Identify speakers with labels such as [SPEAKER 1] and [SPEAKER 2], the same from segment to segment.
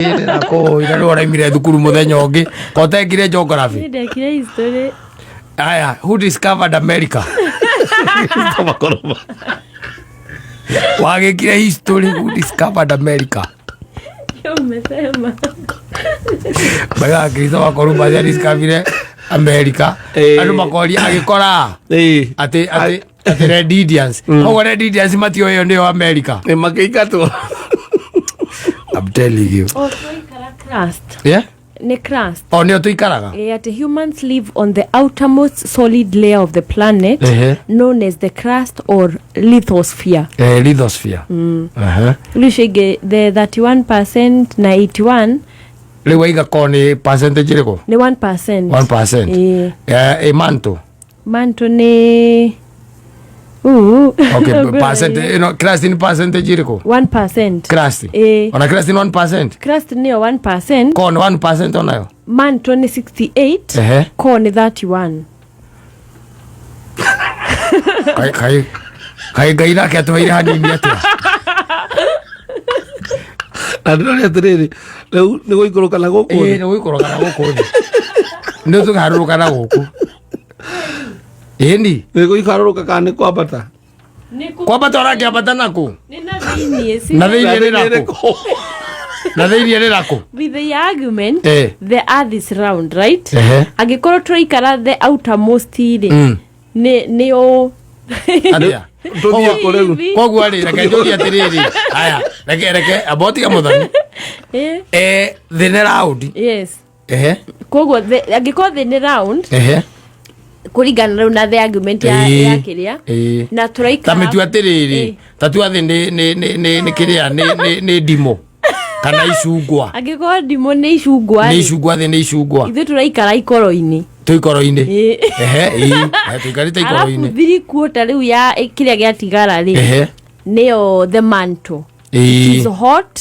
[SPEAKER 1] Ira rä ũraimire thukuru mũthenya ũngĩ kotekire geography.
[SPEAKER 2] Niĩ ndekire history.
[SPEAKER 1] Aya, who discovered America?
[SPEAKER 3] Christopher Columbus.
[SPEAKER 1] Wagĩkire history, who discovered America?
[SPEAKER 2] Hiyo umesema.
[SPEAKER 1] Maiga Christopher Columbus adiscovered America.
[SPEAKER 3] Eh.
[SPEAKER 1] Andũ makoria agĩkora atĩ Red Indians. Koguo Red Indians matioĩ ĩyo nĩyo America.
[SPEAKER 3] Nĩ makĩingatwo.
[SPEAKER 1] I'm telling you.
[SPEAKER 2] O twaikara crust.
[SPEAKER 1] Yeah?
[SPEAKER 2] Nĩ crust.
[SPEAKER 1] O nĩyo tũikaraga.
[SPEAKER 2] Eh, atĩ humans live on the outermost solid layer of the planet
[SPEAKER 1] Ehe.
[SPEAKER 2] known as the crust or lithosphere.
[SPEAKER 1] Eh, lithosphere. Aha.
[SPEAKER 2] Rĩu icio ingĩ the 31% na 81
[SPEAKER 1] Rĩu waiga ko nĩ percentage ĩrĩkũ?
[SPEAKER 2] nĩ 1%.
[SPEAKER 1] 1%.
[SPEAKER 2] Ĩĩ.
[SPEAKER 1] Eh, ĩ mantle.
[SPEAKER 2] Mantle nĩ Uu.
[SPEAKER 1] Okay, percent ĩno crust nĩ percentage ĩrĩkũ?
[SPEAKER 2] 1%.
[SPEAKER 1] Crust.
[SPEAKER 2] Ĩĩ.
[SPEAKER 1] Ona crust nĩ 1%.
[SPEAKER 2] Crust nĩyo 1%.
[SPEAKER 1] Ko nĩ 1% onayo.
[SPEAKER 2] Mantle nĩ 68.
[SPEAKER 1] Ehe.
[SPEAKER 2] Core nĩ 31.
[SPEAKER 1] Kai kai kai Ngai nake atũheire hanini atĩa?
[SPEAKER 3] Na ndĩroria atĩrĩrĩ, rĩu nĩ gũikũrũka na gũkũ
[SPEAKER 1] Ĩĩ
[SPEAKER 3] thĩ?
[SPEAKER 1] nĩ gũikũrũka na gũkũ thĩ. Nĩ tũkaharũrũka na gũkũ. Ĩni.
[SPEAKER 3] Nĩ gũikarũrũka kana nĩ kwambata?
[SPEAKER 1] Kwambata ũrakĩambata nakũ?
[SPEAKER 2] Nĩ na thĩiniĩ si
[SPEAKER 1] Na thĩiniĩ nĩ
[SPEAKER 3] Na thĩiniĩ
[SPEAKER 1] nakũ? Na thĩiniĩ nĩ nakũ?
[SPEAKER 2] with the argument
[SPEAKER 1] Eh.
[SPEAKER 2] the earth is round, right?
[SPEAKER 1] Ehe.
[SPEAKER 2] Angĩkorwo tũraikara the outermost rĩ, nĩ ũ
[SPEAKER 1] Atĩa?
[SPEAKER 3] Tũthiĩ kũ rĩu?
[SPEAKER 1] Koguo rĩ, reke njũrie atĩrĩrĩ. Aya, reke reke amba ũtige mũthoni.
[SPEAKER 2] Eh,
[SPEAKER 1] Eh, thĩ nĩ round.
[SPEAKER 2] yes.
[SPEAKER 1] Ehe.
[SPEAKER 2] Koguo angĩkorwo thĩ nĩ round
[SPEAKER 1] Ehe.
[SPEAKER 2] kũringana rĩu na the argument ya,
[SPEAKER 1] Ĩĩ.
[SPEAKER 2] ya kĩrĩa
[SPEAKER 1] Ĩĩ.
[SPEAKER 2] na tũraikara
[SPEAKER 1] Ta mĩtua atĩrĩrĩ,
[SPEAKER 2] Ĩĩ.
[SPEAKER 1] ta tua thĩ nĩ nĩ nĩ nĩ nĩ kĩrĩa nĩ nĩ nĩ ndimũ kana icungwa.
[SPEAKER 2] Angĩkorwo ndimũ nĩ icungwa
[SPEAKER 1] Nĩ
[SPEAKER 2] rĩ,
[SPEAKER 1] icungwa, thĩ nĩ icungwa.
[SPEAKER 2] Ithuĩ tũraikara ikoro-inĩ.
[SPEAKER 1] Twĩ ikoro-inĩ.
[SPEAKER 2] Ĩĩ.
[SPEAKER 1] Ehe, ĩĩ. Ehe, tũikarĩte
[SPEAKER 2] Arabu
[SPEAKER 1] ikoro-inĩ.
[SPEAKER 2] 3/4 rĩu ya kĩrĩa gĩatigara rĩ,
[SPEAKER 1] Ehe.
[SPEAKER 2] nĩyo the mantle. It is
[SPEAKER 1] Ĩĩ.
[SPEAKER 2] hot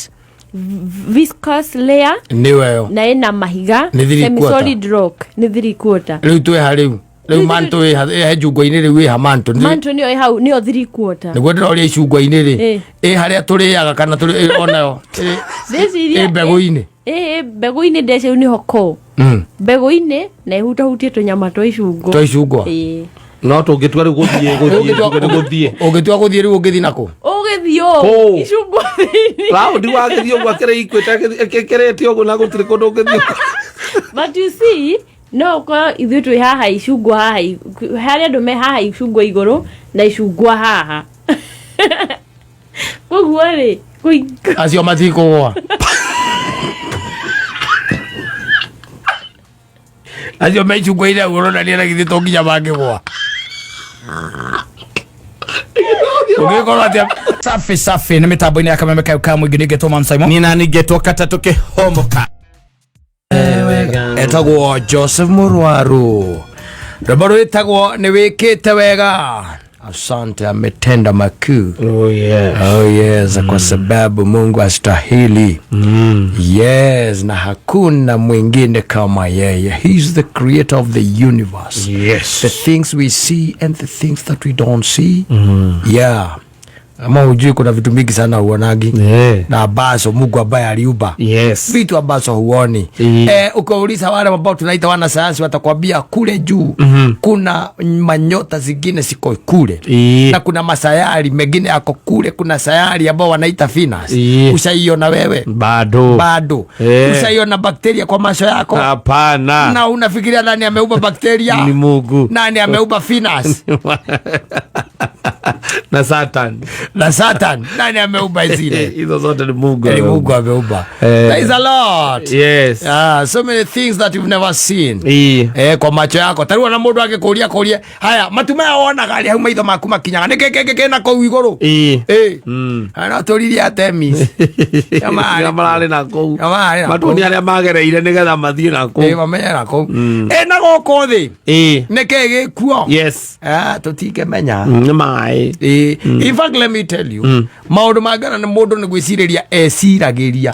[SPEAKER 2] viscous layer
[SPEAKER 1] Nĩyo ĩyo.
[SPEAKER 2] Na ĩna mahiga.
[SPEAKER 1] Nĩ 3/4.
[SPEAKER 2] Semi-solid rock nĩ 3/4.
[SPEAKER 1] Rĩu twĩ ha rĩu? Rĩu mantle ĩ ha ĩ he njungwa-inĩ rĩu ĩ ha mantle?
[SPEAKER 2] Mantle nĩyo ĩ hau, nĩyo 3/4.
[SPEAKER 1] Nĩguo ndĩroria, icungwa-inĩ rĩ,
[SPEAKER 2] Ĩ.
[SPEAKER 1] ĩ harĩa tũrĩaga kana tũrĩ ĩ onayo
[SPEAKER 2] Ndĩciria
[SPEAKER 1] ĩ mbegũ-inĩ?
[SPEAKER 2] Ĩ mbegũ-inĩ, ndeci rĩu nĩho ko mbegũ-inĩ na ĩhutahutie tũnyama twa icungwa.
[SPEAKER 1] Twa icungwa.
[SPEAKER 2] Ĩĩ.
[SPEAKER 3] No tũngĩtua rĩu gũthiĩ gũthiĩ tuge nĩ gũthiĩ.
[SPEAKER 1] Ũngĩtua gũthiĩ rĩu ũngĩthiĩ nakũ?
[SPEAKER 2] Ũgĩthiĩ ũũ
[SPEAKER 3] Kũũ.
[SPEAKER 2] icungwa thĩinĩ.
[SPEAKER 3] Raundi wagĩthiĩ ũguo akĩrĩ ikwĩte akĩrĩte ũguo na gũtirĩ kũndũ ũngĩthiĩ.
[SPEAKER 2] But you see, no ũkorwo ithuĩ twĩ haha, icungwa haha, harĩa andũ me haha, icungwa igũrũ na icungwa haha, koguo rĩ
[SPEAKER 1] Acio matikũgwa, acio me icungwa-inĩ hau ũronania na githĩ to nginya mangĩgwa ũngĩkorwo atĩa?
[SPEAKER 4] Safi safi, nä mä tambo-inä ya kameme kau ka må ingä nä ngetwo Man Simon.
[SPEAKER 5] Nina ningetwo katatũ kĩhomoka.
[SPEAKER 1] Etagwo Joseph Mũrwaru, rwĩmbo rwĩtagwo Nĩ Wĩkĩte Wega. Asante, ametenda makuu.
[SPEAKER 3] Oh, yeah.
[SPEAKER 1] Oh yes, kwa sababu Mungu astahili. Yes, na hakuna mwingine kama yeye. He's the creator of the universe. The things we see and the things that we don't see. Yeah. Ama hujui kuna vitu mingi sana huonagi na ambazo Mungu ambaye aliumba, vitu ambazo huoni. Ukiwauliza wale ambao tunaita wanasayansi watakwambia kule juu kuna manyota zingine ziko kule na kuna masayari mengine yako kule. Kuna sayari ambao wanaita Venus. Ushaiona wewe?
[SPEAKER 3] Bado.
[SPEAKER 1] Bado. Ushaiona bakteria kwa macho yako?
[SPEAKER 3] Hapana.
[SPEAKER 1] Na unafikiria nani ameumba bakteria?
[SPEAKER 3] Ni Mungu.
[SPEAKER 1] Nani ameumba Venus?
[SPEAKER 3] Na Satan.
[SPEAKER 1] Na Satan, nani ameumba zile?
[SPEAKER 3] Hizo zote ni Mungu.
[SPEAKER 1] Ni Mungu ameumba. There is a lot. Ah, so many things that you've never seen kwa macho yako. Tarĩu ona mũndũ angĩkũria kũrie haya matu maya wonaga arĩ hau maitho maku makinyaga nĩ kĩ kĩngĩ kĩna kũu igũrũ? No tũririe atemis.
[SPEAKER 3] Arĩa mararĩ na kũu.
[SPEAKER 1] Mararĩ na
[SPEAKER 3] Matuoni arĩa magereire nĩgetha mathiĩ na kũu.
[SPEAKER 1] Mamenye na kũu na gũkũ thĩ nĩ kĩ gĩkuo? Ah, tũtingĩmenya.
[SPEAKER 3] Nĩ maĩ.
[SPEAKER 1] In fact, let me tell you, maũndũ mangana nĩ mũndũ nĩ gwĩcirĩria eciragĩria,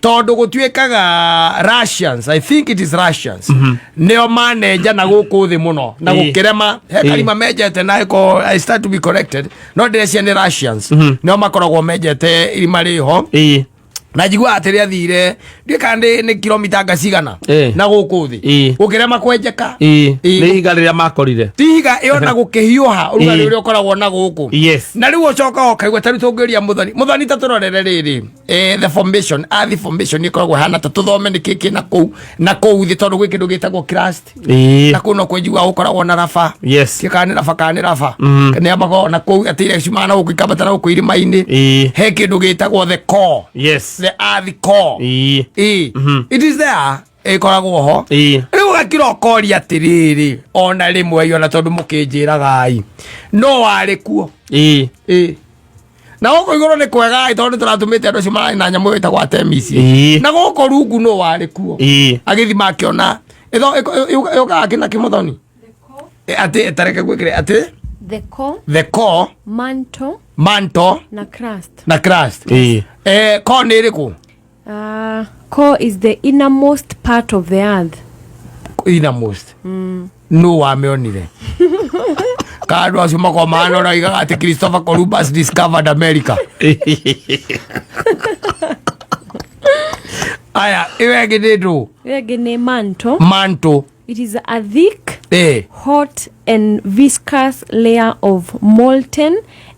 [SPEAKER 1] tondũ gũtuĩkaga Russians, I think it is Russians, nĩo manenja na gũkũ thĩ mũno na gũkĩrema he karima menjete na ĩko. I start to be corrected, no ndĩrecia nĩ Russians nĩo makoragwo menjete irima rĩho. Na njiguaga atĩ rĩathire ndiũĩ kana nĩ kilomita nga cigana na gũkũ thĩ gũkĩrema kwenjeka.
[SPEAKER 3] Nĩ ihiga rĩrĩa makorire.
[SPEAKER 1] Ti ihiga ĩyo na gũkĩhiũha ũrugarĩ ũrĩa ũkoragwo na gũkũ. Na rĩu ũcokaga ũkaigua ta rĩu tũngĩũria Mũthoni, Mũthoni, ta tũrorere rĩrĩ, the formation, earth formation ĩkoragwo ĩhana ta tũthome nĩkĩ kĩ na kũu na kũu thĩ, tondũ gwĩ kĩndũ gĩtagwo crust na kũu no kwenjigua gũkoragwo na raba. Kana nĩ raba, kana nĩ raba nĩ makoragwo na kũu atĩ iria ciumaga na gũkũ ikambata na gũkũ irĩma-inĩ. He kĩndũ gĩtagwo the core, the earth core. It is there, ĩkoragwo ho. Rĩu ũgakira ũkoria atĩrĩrĩ, ona rĩmwe ona tondũ mũkĩnjĩraga no warĩ kuo. Na gũkũ igũrũ nĩ kwega tondũ nĩ tũratũmĩte andũ acio mararĩ na nyamũ ĩtagwo Artemis. Na gũkũ rungu no warĩ kuo agĩthima akĩona yũkaga kĩna kĩmũthoni atĩ tareke gwĩkĩre atĩ
[SPEAKER 2] The core,
[SPEAKER 1] the core,
[SPEAKER 2] mantle,
[SPEAKER 1] mantle
[SPEAKER 2] na crust.
[SPEAKER 1] Na crust. Core nĩ ĩrĩkũ?
[SPEAKER 2] Core is the innermost part of the earth.
[SPEAKER 1] Innermost no wamĩonire ka andũ acio makorwo mahana ũraigaga atĩ Christopher Columbus discovered America. Aya, ĩyo ĩngĩ nĩ ndũ?
[SPEAKER 2] Ĩyo ĩngĩ nĩ mantle.
[SPEAKER 1] Mantle.
[SPEAKER 2] It is a thick, hot and viscous layer of molten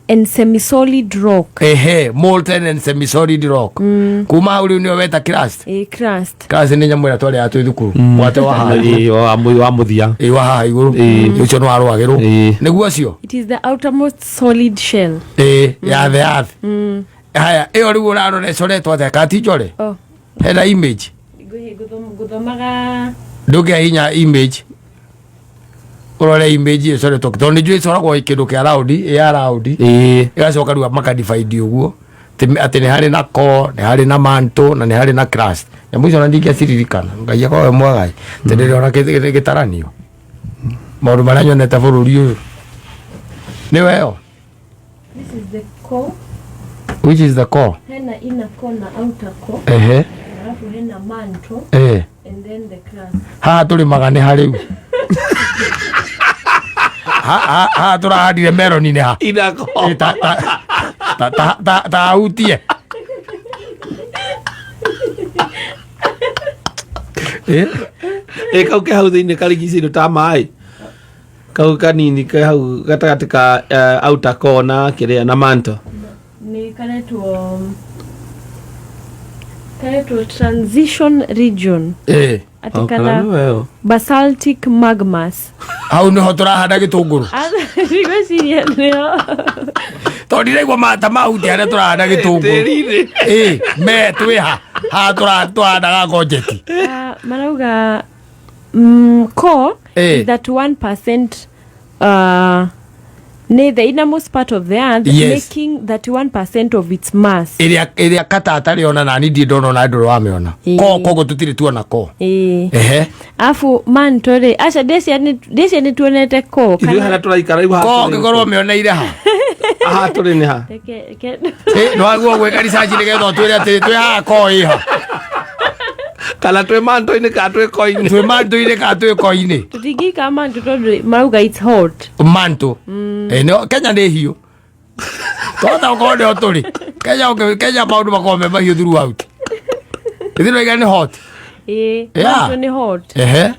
[SPEAKER 2] and semi-solid rock.
[SPEAKER 1] Ehe, molten and semi-solid rock. Kuma hau rĩu nĩyo weta crust.
[SPEAKER 2] A crust.
[SPEAKER 1] Crust nĩ nyamũ ĩrĩa twarĩaga twĩ thukuru, mwate wa haha igũrũ.
[SPEAKER 3] Wa mũthia.
[SPEAKER 1] Wa haha igũrũ ũcio nĩ warũagĩrwo nĩguo ũcio.
[SPEAKER 2] It is the outermost solid shell.
[SPEAKER 1] Ya the earth. Haya, ĩyo rĩu ũrarora ĩcoretwo atĩa ka ti njore?
[SPEAKER 2] Oh,
[SPEAKER 1] Hena image.
[SPEAKER 2] Ngũthomaga.
[SPEAKER 1] Ndũngĩhihinya image ũrore image ĩcoretwo, tondũ nĩ njũĩ ĩcoragwo kĩndũ kĩa round, ya round, ĩgacoka rĩu makadivide ũguo atĩ nĩ harĩ na core, nĩ harĩ na mantle na nĩ harĩ na crust. Nyamũ icio na ndingĩciririkana, Ngai akorwo we mwagai tondũ ndĩrona gĩtaranio maũndũ marĩa nyonete bũrũri ũyũ nĩ weyo.
[SPEAKER 2] This is the core.
[SPEAKER 1] Which is the core?
[SPEAKER 2] Hena inner core na outer core. Alafu hena mantle and then the crust.
[SPEAKER 1] Haha tũrĩmaga nĩ ha rĩu? Haha tũrahandire meroni nĩ ha?
[SPEAKER 3] Inako.
[SPEAKER 1] Ta autie.
[SPEAKER 3] Kau ke hau thĩinĩ karigicĩirio ta maĩ kau kanini ke hau gatagatĩ ka outer core na kĩrĩa na mantle.
[SPEAKER 2] Nĩ karetwo transition region. Atĩ
[SPEAKER 3] Oh,
[SPEAKER 2] kana
[SPEAKER 3] nĩ weyo.
[SPEAKER 2] Basaltic magmas.
[SPEAKER 1] Hau nĩho tũrahanda gĩtũngũrũ.
[SPEAKER 2] Ndigwĩciria nĩho.
[SPEAKER 1] Tondũ ndiraigua ta mahuti harĩa tũrahanda gĩtũngũrũ.
[SPEAKER 3] Tĩri-inĩ.
[SPEAKER 1] Me twĩha haha tũrahandaga ngonjeti.
[SPEAKER 2] Marauga core is that 1% nĩ the innermost part of the earth, making 31% of its mass.
[SPEAKER 1] Ĩrĩa kata atarĩ ona nani ndirĩ ndona ona ndũrĩ wamĩona. Ko koguo tũtirĩ tuona ko. Ehe.
[SPEAKER 2] Afu mantle rĩ, aca, ndĩcia nĩ tuonete core.
[SPEAKER 3] Ithuĩ harĩa tũraikara rĩu
[SPEAKER 1] ko
[SPEAKER 3] haha tũrĩ
[SPEAKER 1] ũngĩkorwo mĩoneire ha?
[SPEAKER 3] Haha tũrĩ nĩ ha?
[SPEAKER 1] Nĩwagwo gwĩka research nĩgetha ũtwĩre atĩ twĩ haha ko ĩha.
[SPEAKER 3] Kana twĩ mantle-inĩ kana twĩ koinĩ.
[SPEAKER 1] Twĩ mantle-inĩ kana twĩ koinĩ.
[SPEAKER 2] Tũtingĩikara mantle tondũ marauga it's hot.
[SPEAKER 1] Mantle. No, Kenya nĩ hiũ twahota gũkorwo nĩho tũrĩ Kenya. Kenya maũndũ makorwo me mahiũ throughout. Ithuĩ nĩwaiga nĩ hot.
[SPEAKER 2] Mantle nĩ hot.
[SPEAKER 1] Ehe,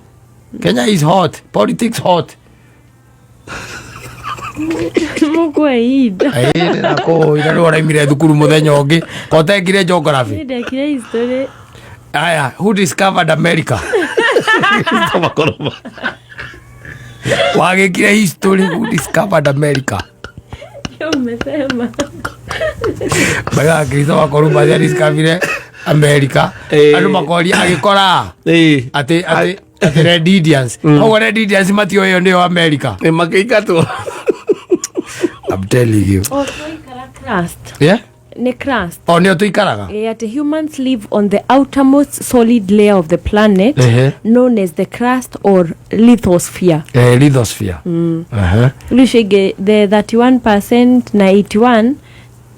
[SPEAKER 1] Kenya is hot, politics hot.
[SPEAKER 2] Mũkwe ihinda.
[SPEAKER 1] Nakũira rĩu ũraimire thukuru mũthenya ũngĩ kotekire geography.
[SPEAKER 2] Niĩ ndekire history.
[SPEAKER 1] Aya, who discovered America?
[SPEAKER 3] Makoroma.
[SPEAKER 1] Wagĩkire history, who discovered America?
[SPEAKER 2] Umesema.
[SPEAKER 1] Maigaga Christopher Columbus adiscovered America. Andũ makoria agĩkora atĩ Red Indians, koguo Red Indians matioĩ ĩyo nĩyo America.
[SPEAKER 3] Nĩ makĩingatwo.
[SPEAKER 1] I'm telling you.
[SPEAKER 2] Oh, tũikara crust.
[SPEAKER 1] Yeah.
[SPEAKER 2] Nĩ crust.
[SPEAKER 1] O nĩyo tũikaraga.
[SPEAKER 2] Atĩ humans live on the outermost solid layer of the planet, known as the crust or lithosphere.
[SPEAKER 1] Lithosphere.
[SPEAKER 2] Rĩu icio ingĩ, the 31% na 81.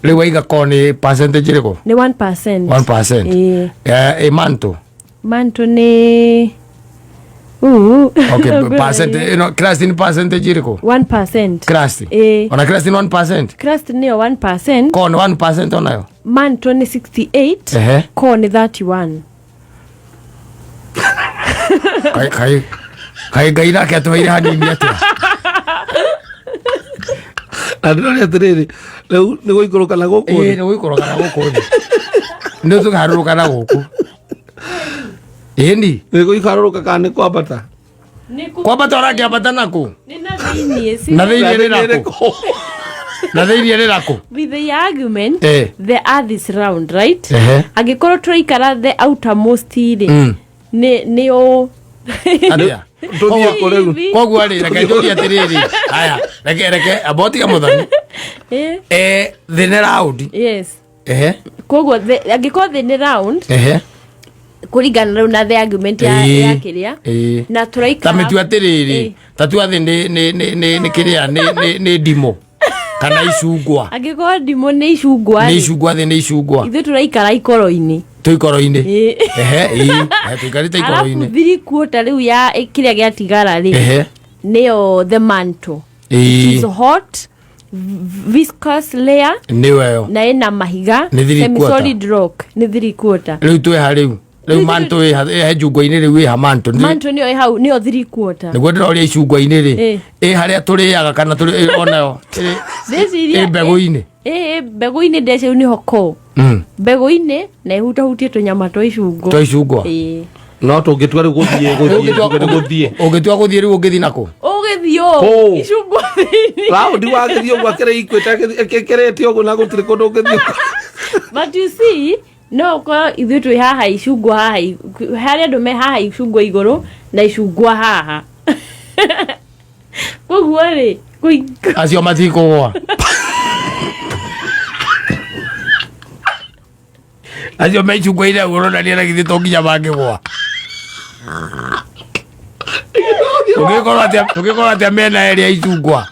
[SPEAKER 1] Rĩu waiga ko nĩ percentage ĩrĩkũ?
[SPEAKER 2] Nĩ 1%.
[SPEAKER 1] 1%. Mantle.
[SPEAKER 2] Mantle nĩ Uu.
[SPEAKER 1] Okay, percent ĩno crust nĩ percentage ĩrĩkũ?
[SPEAKER 2] 1%.
[SPEAKER 1] Crust. Ona crust nĩ 1%?
[SPEAKER 2] Crust nĩyo 1%.
[SPEAKER 1] Ko nĩ 1% onayo?
[SPEAKER 2] Mantle nĩ 68, core nĩ 31.
[SPEAKER 1] Kai kai kai Ngai nake atũheire hanini atĩa?
[SPEAKER 3] Na ndĩroria atĩrĩrĩ, rĩu nĩ gũikũrũka na gũkũ
[SPEAKER 1] Ĩĩ,
[SPEAKER 3] thĩ?
[SPEAKER 1] nĩ gũikũrũka na gũkũ thĩ, nĩ tũkaharũrũka na gũkũ, ĩni.
[SPEAKER 3] Nĩ gũikarũrũka kana nĩ kwambata?
[SPEAKER 1] Kwambata ũrakĩambata nakũ?
[SPEAKER 2] Nĩ na thĩiniĩ
[SPEAKER 1] Na thĩiniĩ nĩ nakũ? Na thĩiniĩ nĩ nakũ?
[SPEAKER 2] With the argument, the earth is round, right?
[SPEAKER 1] Ehe.
[SPEAKER 2] Angĩkorwo tũraikara the outermost rĩ, nĩ ũ
[SPEAKER 1] Atĩa?
[SPEAKER 3] Tũthiĩ kũ rĩu?
[SPEAKER 1] Koguo rĩ, reke njũrie atĩrĩrĩ, aya, reke amba ũtige mũthoni. Thĩ nĩ round?
[SPEAKER 2] Yes.
[SPEAKER 1] Ehe.
[SPEAKER 2] Koguo angĩkorwo thĩ nĩ round, kũringana rĩu na the argument ya kĩrĩa na
[SPEAKER 1] Ta
[SPEAKER 2] tũraikara
[SPEAKER 1] mĩtua atĩrĩrĩ, ta tua thĩ nĩ kĩrĩa, nĩ ndimũ kana icungwa.
[SPEAKER 2] Angĩkorwo ndimũ nĩ icungwa
[SPEAKER 1] Nĩ
[SPEAKER 2] rĩ,
[SPEAKER 1] icungwa, thĩ nĩ icungwa.
[SPEAKER 2] Ithuĩ tũraikara ikoro-inĩ.
[SPEAKER 1] Twĩ ikoro-inĩ.
[SPEAKER 2] Ĩĩ.
[SPEAKER 1] Ehe, ĩĩ. Tũikarĩte
[SPEAKER 2] Arabu
[SPEAKER 1] ikoro-inĩ.
[SPEAKER 2] 3/4 rĩu ya kĩrĩa gĩatigara rĩ, nĩyo the mantle. It is hot, viscous layer.
[SPEAKER 1] Nĩweyo.
[SPEAKER 2] Na ĩna mahiga.
[SPEAKER 1] Nĩ 3/4.
[SPEAKER 2] Semi-solid rock nĩ 3/4.
[SPEAKER 1] Rĩu twĩha rĩu mantle ĩha ĩha icungwa-inĩ rĩu, ĩha mantle?
[SPEAKER 2] Mantle nĩyo ĩ hau, nĩyo 3/4.
[SPEAKER 1] Nĩguo ndĩroria, icungwa-inĩ rĩ, ĩ harĩa tũrĩaga kana tũrĩ onayo
[SPEAKER 2] Ndĩciria
[SPEAKER 1] ĩ mbegũ-inĩ?
[SPEAKER 2] Ĩ mbegũ-inĩ, ndeci rĩu nĩho ko mbegũ-inĩ na ĩhutahutie tũnyama twa icungwa.
[SPEAKER 1] Twa icungwa.
[SPEAKER 2] Ĩĩ.
[SPEAKER 3] No tũngĩtua rĩu gũthiĩ tuge nĩ gũthiĩ.
[SPEAKER 1] Ũngĩtua gũthiĩ rĩu, ũngĩthiĩ nakũ?
[SPEAKER 2] Ũgĩthiĩ ũũ
[SPEAKER 3] Kũũ.
[SPEAKER 2] icungwa thĩinĩ.
[SPEAKER 3] Raundi wagĩthiĩ ũguo akĩrĩ ikwĩte ĩkĩrĩte ũguo na gũtirĩ kũndũ ũngĩthiĩ.
[SPEAKER 2] But you see, no ũkorwo ithuĩ twĩ haha icungwa haha, harĩa andũ me haha icungwa igũrũ na icungwa haha, koguo rĩ
[SPEAKER 1] Acio matikũgwa, acio me icungwa-inĩ ũronania na githĩ to nginya mangĩgwa? Tũngĩkorwo atĩa mena ĩrĩa icungwa?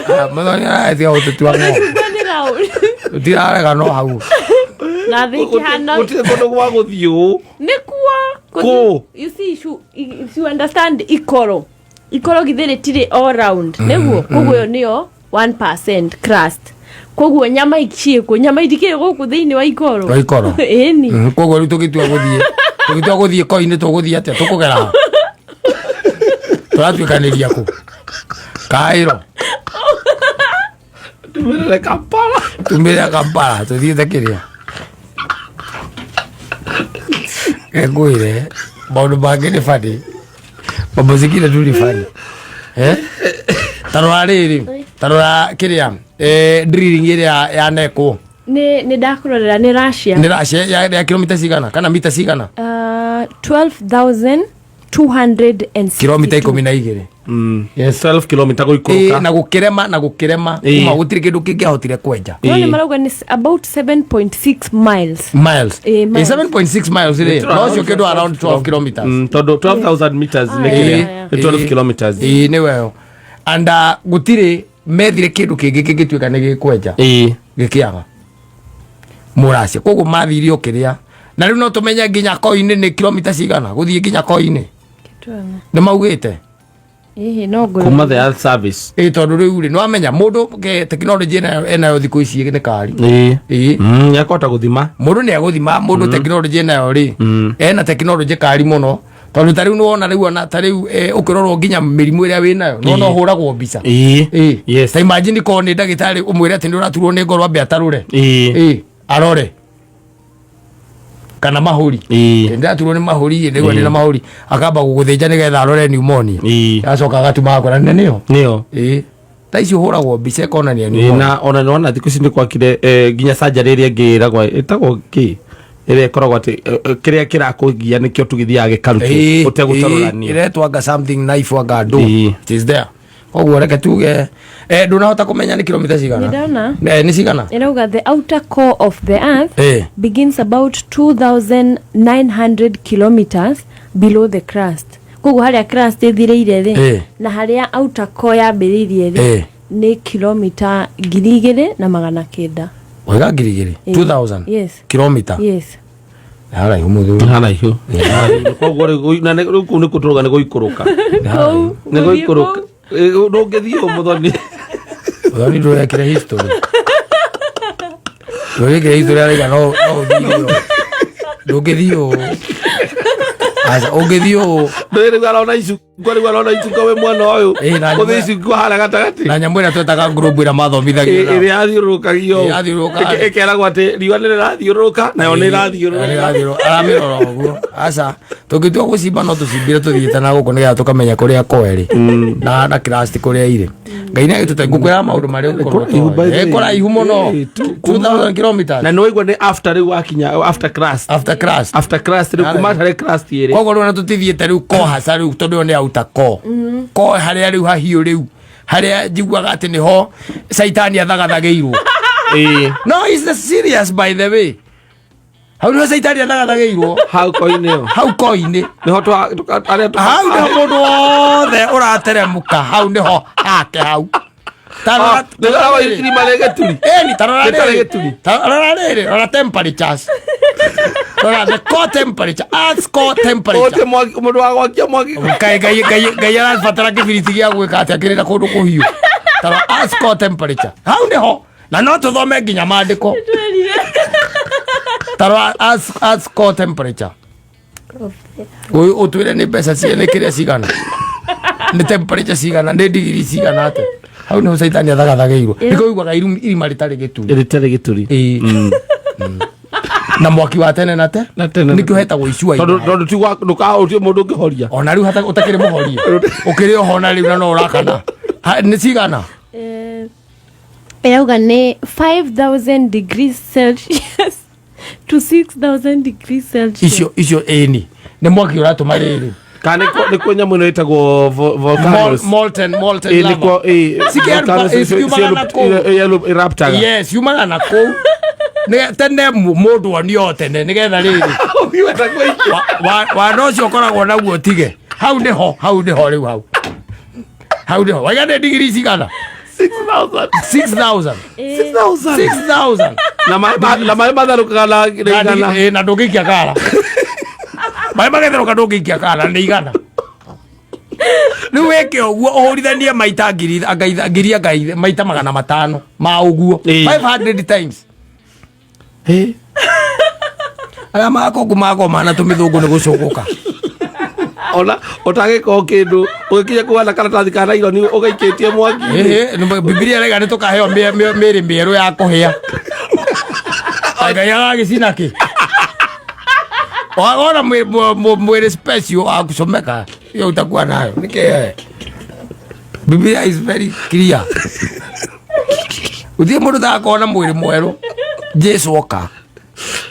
[SPEAKER 1] Ah, mũthoni aratiga gũtũtua ng'ombe.
[SPEAKER 2] Icungwa nĩ round.
[SPEAKER 1] Tũtirarega no hau.
[SPEAKER 2] Na thĩ ĩkĩhana
[SPEAKER 3] Gũtirĩ kũndũ gwa gũthiĩ ũũ.
[SPEAKER 2] Nĩkuo.
[SPEAKER 3] Kũ?
[SPEAKER 2] You see, if you understand, ikoro githĩ rĩtirĩ all round nĩguo? Koguo ĩyo nĩyo 1% crust. Koguo nyama ciĩkũ? Nyama itikĩrĩ gũkũ thĩinĩ wa ikoro.
[SPEAKER 1] Wa ikoro.
[SPEAKER 2] Ĩni.
[SPEAKER 1] Koguo rĩu tũgĩtua gũthiĩ koinĩ, tũgũthiĩ atĩa? Tũkũgera ha? Tũratuĩkanĩria kũ? Kaĩro?
[SPEAKER 3] Tumĩrĩre Kampala.
[SPEAKER 1] Tumĩrĩra Kampala tũthiĩte kĩrĩa ngwĩre maũndũ mangĩ nĩ bani, mambo zingine tu ni funny. Ta rora rĩrĩ, ta rora kĩrĩa, drilling ĩrĩa yanekwo.
[SPEAKER 2] Nĩ ndakũrorera, nĩ Russia.
[SPEAKER 1] Nĩ Russia, ya kilomita cigana kana mita cigana?
[SPEAKER 2] 12,262.
[SPEAKER 1] Kilomita 12. Yes.
[SPEAKER 3] 12 kilomita gũikũrũka.
[SPEAKER 1] Na gũkĩrema na gũkĩrema. Kuma gũtirĩ kĩndũ kĩngĩahotire kwenja.
[SPEAKER 2] No nĩ marauga nĩ about 7.6 miles.
[SPEAKER 1] Miles.
[SPEAKER 2] Ĩ, miles.
[SPEAKER 1] 7.6 miles rĩ, no cio kĩndũ around 12 kilometers.
[SPEAKER 3] Tondũ 12,000 meters nĩ kĩrĩa nĩ 12 kilometers.
[SPEAKER 1] Ĩĩ, nĩ weyo, and gũtirĩ methire kĩndũ kĩngĩ kĩngĩtuĩka nĩ gĩkwenja. Gĩkĩaga mũracia, koguo mathire o kĩrĩa, na rĩu no tũmenye nginya koinĩ nĩ kilomita cigana gũthiĩ nginya koinĩ, nĩ maugĩte.
[SPEAKER 2] Ĩhĩ, no ngũrore.
[SPEAKER 3] Kuma the Earth Service.
[SPEAKER 1] Ĩ, tondũ rĩu rĩ, nĩwamenya mũndũ ke tekinoronjĩ enayo thikũ ici nĩ kari. Ĩĩ.
[SPEAKER 3] Nĩakũhota gũthima.
[SPEAKER 1] Mũndũ nĩ agũthima, mũndũ tekinoronjĩ enayo rĩ, ena tekinoronjĩ kari mũno, tondũ ta rĩu nĩwona rĩu ona ta rĩu ũkĩrorwo nginya mĩrimũ ĩrĩa wĩnayo nĩwona ũhũragwo mbica. Ĩĩ. Ta imagine korwo nĩ ndagĩtarĩ, ũmwĩre atĩ nĩ ũraturwo nĩ ngoro, ambe atarũre. Ĩĩ, arore kana mahũri. Ndĩraturwo nĩ mahũri, nĩguo ndĩna mahũri, akamba gũgũthĩnja nĩgetha arore pneumonia. Acoka agatuma akora nĩ nĩyo.
[SPEAKER 3] Nĩyo.
[SPEAKER 1] Ĩĩ, ta ici ũhũragwo mbica ĩkonania pneumonia.
[SPEAKER 3] Na ona nĩwona thikũ ici nĩ kwakire nginya surgery ĩrĩa ĩngĩ ĩragwo ĩtagwo kĩ, ĩrĩa ĩkoragwo atĩ kĩrĩa kĩrakũgia nĩkĩo tu gĩthiaga gĩkarutwo ũtegũtarũrania.
[SPEAKER 1] Ĩretwo anga something knife, anga ndũ. It is there. Koguo reke tuge ndũnahota kũmenya nĩ kilomita cigana.
[SPEAKER 2] Nĩ ndona.
[SPEAKER 1] Nĩ cigana?
[SPEAKER 2] Ĩrauga the outer core of the earth begins about 2900 kilometers below the crust. Koguo harĩa crust ĩthirĩire rĩ, na harĩa outer core yambĩrĩirie rĩ, nĩ kilomita 2900.
[SPEAKER 1] Wega, 2000? 2000?
[SPEAKER 2] Yes.
[SPEAKER 1] Kilomita?
[SPEAKER 2] Yes.
[SPEAKER 1] Haraihu, mũthuri.
[SPEAKER 3] Haraihu. Koguo rĩu na rĩu kũu nĩ kũtũrũga, nĩ gũikũrũka.
[SPEAKER 1] Nĩ haraihu.
[SPEAKER 3] Nĩ gũikũrũka. Ndũngĩthiĩ ũũ, mũthoni.
[SPEAKER 1] Mũthoni, ndũrekire history. Kĩũria kĩrĩa itũ rĩaraiga no no ũthiĩ ũũ. Ndũngĩthiĩ ũũ. Aca, ũngĩthiĩ ũũ.
[SPEAKER 3] Ndũĩ rĩu arona icungwa, rĩu arona icungwa wĩ mwena ũyũ.
[SPEAKER 1] Ĩĩ, na
[SPEAKER 3] Gũthiĩ
[SPEAKER 1] nyamũ-
[SPEAKER 3] icungwa harĩa gatagatĩ.
[SPEAKER 1] Na nyamũ ĩrĩa twetaga globe ĩrĩa mathomithagio
[SPEAKER 3] Ĩ-
[SPEAKER 1] nao.
[SPEAKER 3] ĩrĩa yathiũrũrũkagio.
[SPEAKER 1] Ĩ, yathiũrũrũka.
[SPEAKER 3] Ĩkeragwo atĩ riũa nĩ rĩrathiũrũrũka nayo nĩ ĩrathiũrũrũka.
[SPEAKER 1] Aramĩrora ũguo. Aca, tũngĩtua gũcimba no tũcimbire tũthiĩte na gũkũ nĩgetha tũkamenya kũrĩa koerĩ na crust kũrĩa irĩ. Ngai nĩ agĩtũte ngũkwĩra maũndũ marĩa ũgũkorwo
[SPEAKER 3] Kũraihu, by the
[SPEAKER 1] ũtoĩ.
[SPEAKER 3] way.
[SPEAKER 1] Ĩ, kũraihu mũno.
[SPEAKER 3] Ĩ,
[SPEAKER 1] 2000 kilometers.
[SPEAKER 3] Na nĩ waigua nĩ after rĩu wakinya after crust.
[SPEAKER 1] After crust.
[SPEAKER 3] After crust rĩu kuma harĩ crust ĩrĩ.
[SPEAKER 1] Koguo rĩu ona tũtithiĩte rĩu ko haca rĩu tondũ ĩyo nĩ auta ko ko harĩa rĩu hahiũ rĩu harĩa njiguaga atĩ nĩho caitani athagathagĩirwo.
[SPEAKER 3] Ĩĩ.
[SPEAKER 1] No is the serious, by the way, hau nĩho caitani athagathagĩirwo.
[SPEAKER 3] Hau koinĩ ĩyo.
[SPEAKER 1] Hau koinĩ.
[SPEAKER 3] Nĩho arĩa
[SPEAKER 1] hau nĩho mũndũ wothe ũrateremũka, hau nĩho hake hau.
[SPEAKER 3] Ah, nĩho irima rĩ gĩturi.
[SPEAKER 1] Ĩni, ta rora
[SPEAKER 3] Gĩtarĩ
[SPEAKER 1] rĩrĩ.
[SPEAKER 3] gĩturi.
[SPEAKER 1] Ta rora rĩrĩ, rora temperatures, rora the core temperature, earth's core temperature.
[SPEAKER 3] Ũte mwaki mũndũ wa gwakia mwaki.
[SPEAKER 1] Ngai ngai ngai ngai arabatara kĩbiriti gĩa gwĩka atĩa kĩrĩ na kũndũ kũhiũ. Ta earth's core temperature, hau nĩho na no tũthome nginya maandĩko. Ta rora earth's core temperature. Ũyũ ũtwĩre nĩ mbeca cia nĩ kĩrĩa cigana, nĩ temperature cigana, nĩ digiri cigana atĩa. Hau nĩho caitani athagathagĩirwo. Nĩkĩo ũiguaga irima rĩtarĩ gĩturi.
[SPEAKER 3] Rĩtarĩ gĩturi.
[SPEAKER 1] Ĩĩ. Na mwaki wa tene na te
[SPEAKER 3] Na tene na
[SPEAKER 1] nĩkĩo hetagwo icua.
[SPEAKER 3] Tondũ ti ndũkaũtie mũndũ ũngĩhoria.
[SPEAKER 1] Ona rĩu ũtakĩrĩ mũhorie ũkĩrĩ oho na rĩu na no ũrakana. Nĩ cigana?
[SPEAKER 2] Ĩrauga nĩ 5000 degrees Celsius to 6000 degrees Celsius.
[SPEAKER 1] Icio ĩni nĩ mwaki ũratũma rĩrĩ.
[SPEAKER 3] Kana nĩ kuo nyamũ ĩno ĩtagwo volcanoes.
[SPEAKER 1] Molten
[SPEAKER 3] Ĩ,
[SPEAKER 1] lava.
[SPEAKER 3] nĩkuo, ĩ, volcanoes
[SPEAKER 1] Ciumaga na kũu.
[SPEAKER 3] eruptaga.
[SPEAKER 1] Yes, ciumaga na kũu. Tene mũndũ onio tene nĩgetha rĩrĩ
[SPEAKER 3] Ũngĩwenda kũikia.
[SPEAKER 1] Wana ũcio ũkoragwo naguo tige hau nĩho, hau nĩho rĩu, hau nĩho waiga nĩ digiri cigana?
[SPEAKER 3] 6,000.
[SPEAKER 1] 6000.
[SPEAKER 3] 6,000.
[SPEAKER 1] 6000.
[SPEAKER 3] Na maĩ matherũkaga na igana.
[SPEAKER 1] Na ndũngĩikia kara, maĩ magetherũka ndũngĩikia kara nĩ igana. Rĩu wĩke ũguo ũhũrithanie maita ngiri anga ngiri anga maita 500 ma ũguo. 500 times. Arĩa makoku makoma na tũmĩthũngũ nĩ gũcũgũka.
[SPEAKER 3] Ona ũtagĩka kĩndũ ũgĩkinya kuona karatathi ka naironi ũgaikĩtie mwaki.
[SPEAKER 1] Ĩhĩ, Bibilia ĩraiga nĩ tũkaheo mĩĩrĩ mĩerũ ya kũhĩa. Ngai agagĩcina kĩ wagona mwĩrĩ special wa kucomeka hiyo utakuwa nayo nĩkĩ. Biblia is very clear, gũtirĩ mũndũ ũtagakorwo na mwĩrĩ mwerũ Jesu oka.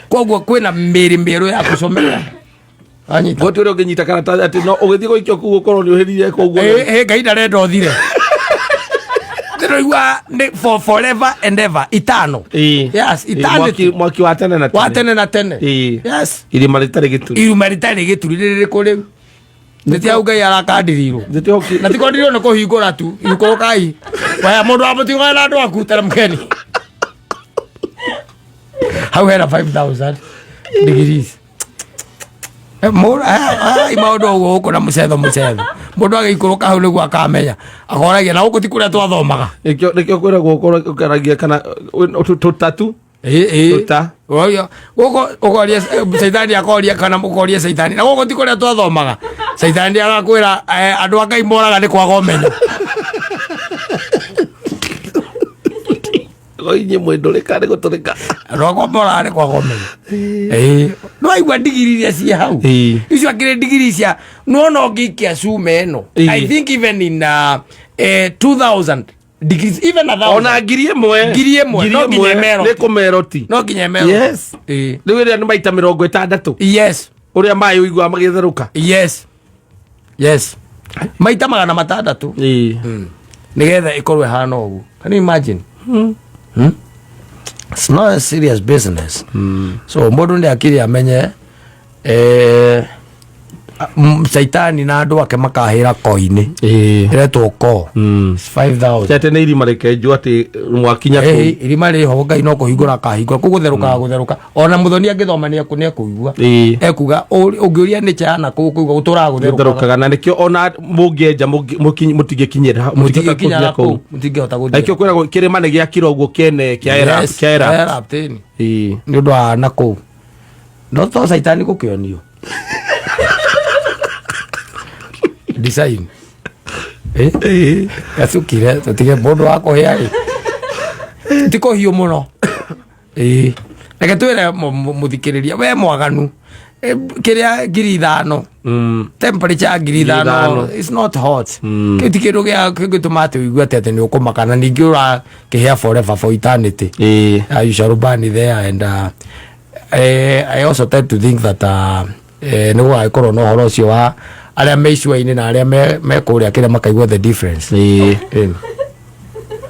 [SPEAKER 1] Koguo kwĩna mĩĩrĩ mĩerũ ya kucomeka. Anyita.
[SPEAKER 3] Gũtirĩ ũrĩa ũngĩnyita karatathi atĩ no ũgĩthiĩ gũikio kũu ũkorwo nĩ ũhĩrire kũu.
[SPEAKER 1] Ĩ, Ngai ndarenda ũthire. Ndĩroigua nĩ for forever and ever itano. Yes, eternity.
[SPEAKER 3] Mwaki wa tene na tene.
[SPEAKER 1] Wa tene na tene. Yes.
[SPEAKER 3] Irima rĩtarĩ gĩturi.
[SPEAKER 1] Iruma rĩtarĩ gĩturi rĩrĩkũ rĩu? Nĩ ti hau Ngai arakandirirwo. Na ti kwandirirwo nĩ kũhingũra tu ikũrũkai waya mũndũ wa mũtigo na andũ aku teremkeni hau hena 5000 degrees. Ai maũndũ ũguo gũkũ na mũcetho mũcetho mũndũ agĩikũrũka hau nĩguo akamenya akoragia na gũkũ ti kũrĩa twathomaga.
[SPEAKER 3] Nĩkĩo kwĩragwo ũkorwo ũkaragia kana tũtatu. Tũta.
[SPEAKER 1] Oyo, gũkũ ũkoria caitani akoria kana ũkoria caitani na gũkũ ti kũrĩa twathomaga, caitani agakwĩra andũ a Ngai moraga nĩ kwaga ũmenyo.
[SPEAKER 3] Inyuĩ mwĩndũrĩka nĩ gũtũrĩka.
[SPEAKER 1] Andũ akwa moraga nĩ kwaga ũmenyo. Nĩwaigua ndigiri iria ciĩ hau? Icio akĩrĩ ndigiri cia nĩwona ũngĩikia cuma ĩno. I think even in 2000 degrees, even a thousand.
[SPEAKER 3] Ona 1000.
[SPEAKER 1] 1000, no nginya ĩmeroti.
[SPEAKER 3] Nĩ kũmeroti.
[SPEAKER 1] No nginya ĩmeroti.
[SPEAKER 3] Yes. Rĩu ĩrĩa nĩ maita 60.
[SPEAKER 1] Yes.
[SPEAKER 3] Ũrĩa maĩ ũiguaga magĩtherũka.
[SPEAKER 1] Yes, maita 600. Nĩgetha ĩkorwo ĩhana ũguo. Can you imagine? Hmm? It's not a serious business. So mũndũ nĩ akiri amenye. Caitani na andũ ake makahĩra ko-inĩ.
[SPEAKER 3] Ĩĩ.
[SPEAKER 1] Ĩretwo ko. It's 5000.
[SPEAKER 3] Atĩ nĩ irima rĩkenjwo atĩ mwakinya kũu.
[SPEAKER 1] Ĩĩ, irima rĩho Ngai no kũhingũra akahingũra kũu gũtherũkaga gũtherũka ona mũthoni angĩthoma nĩ ekũigua.
[SPEAKER 3] Ĩĩ.
[SPEAKER 1] Ekuga ũngĩũria nĩ chana kũu kũigua gũtũraga gũtherũkaga.
[SPEAKER 3] Gũtherũkaga na nĩkĩo ona mũngĩenja mũtingĩkinyĩra, mũtingĩhota
[SPEAKER 1] Mũtingĩkinya
[SPEAKER 3] gũkinya
[SPEAKER 1] kũu,
[SPEAKER 3] kũu.
[SPEAKER 1] mũtingĩhota
[SPEAKER 3] Na nĩkĩo
[SPEAKER 1] gũthiĩ.
[SPEAKER 3] kwĩragwo kĩrĩma nĩ gĩakirwo ũguo kĩene kĩa
[SPEAKER 1] Yes,
[SPEAKER 3] kĩa erupt.
[SPEAKER 1] erupt, ĩni.
[SPEAKER 3] Ĩĩ.
[SPEAKER 1] Nĩ ũndũ wa na kũu no to caitani gũkĩonio design.
[SPEAKER 3] Ĩĩ.
[SPEAKER 1] Gacukire tũtige mũndũ wa kũhĩa ĩ ti kũhiũ mũno. Ĩĩ, reke twĩre mũthikĩrĩria we mwaganu, kĩrĩa 5,000, temperature ya 5,000
[SPEAKER 3] 5,000.
[SPEAKER 1] It's not hot. Kĩu ti kĩndũ gĩa kĩngĩtũma atĩ ũigue atĩ nĩ ũkũmaka na ningĩ ũrakĩhĩa forever, for eternity.
[SPEAKER 3] Ĩĩ.
[SPEAKER 1] You shall burn there and I also tend to think that nĩ gũgagĩkorwo na ũhoro ũcio wa arĩa me icua-inĩ na arĩa me kũrĩa kĩrĩa makaigua the difference.
[SPEAKER 3] Ĩĩ.
[SPEAKER 1] Ĩni.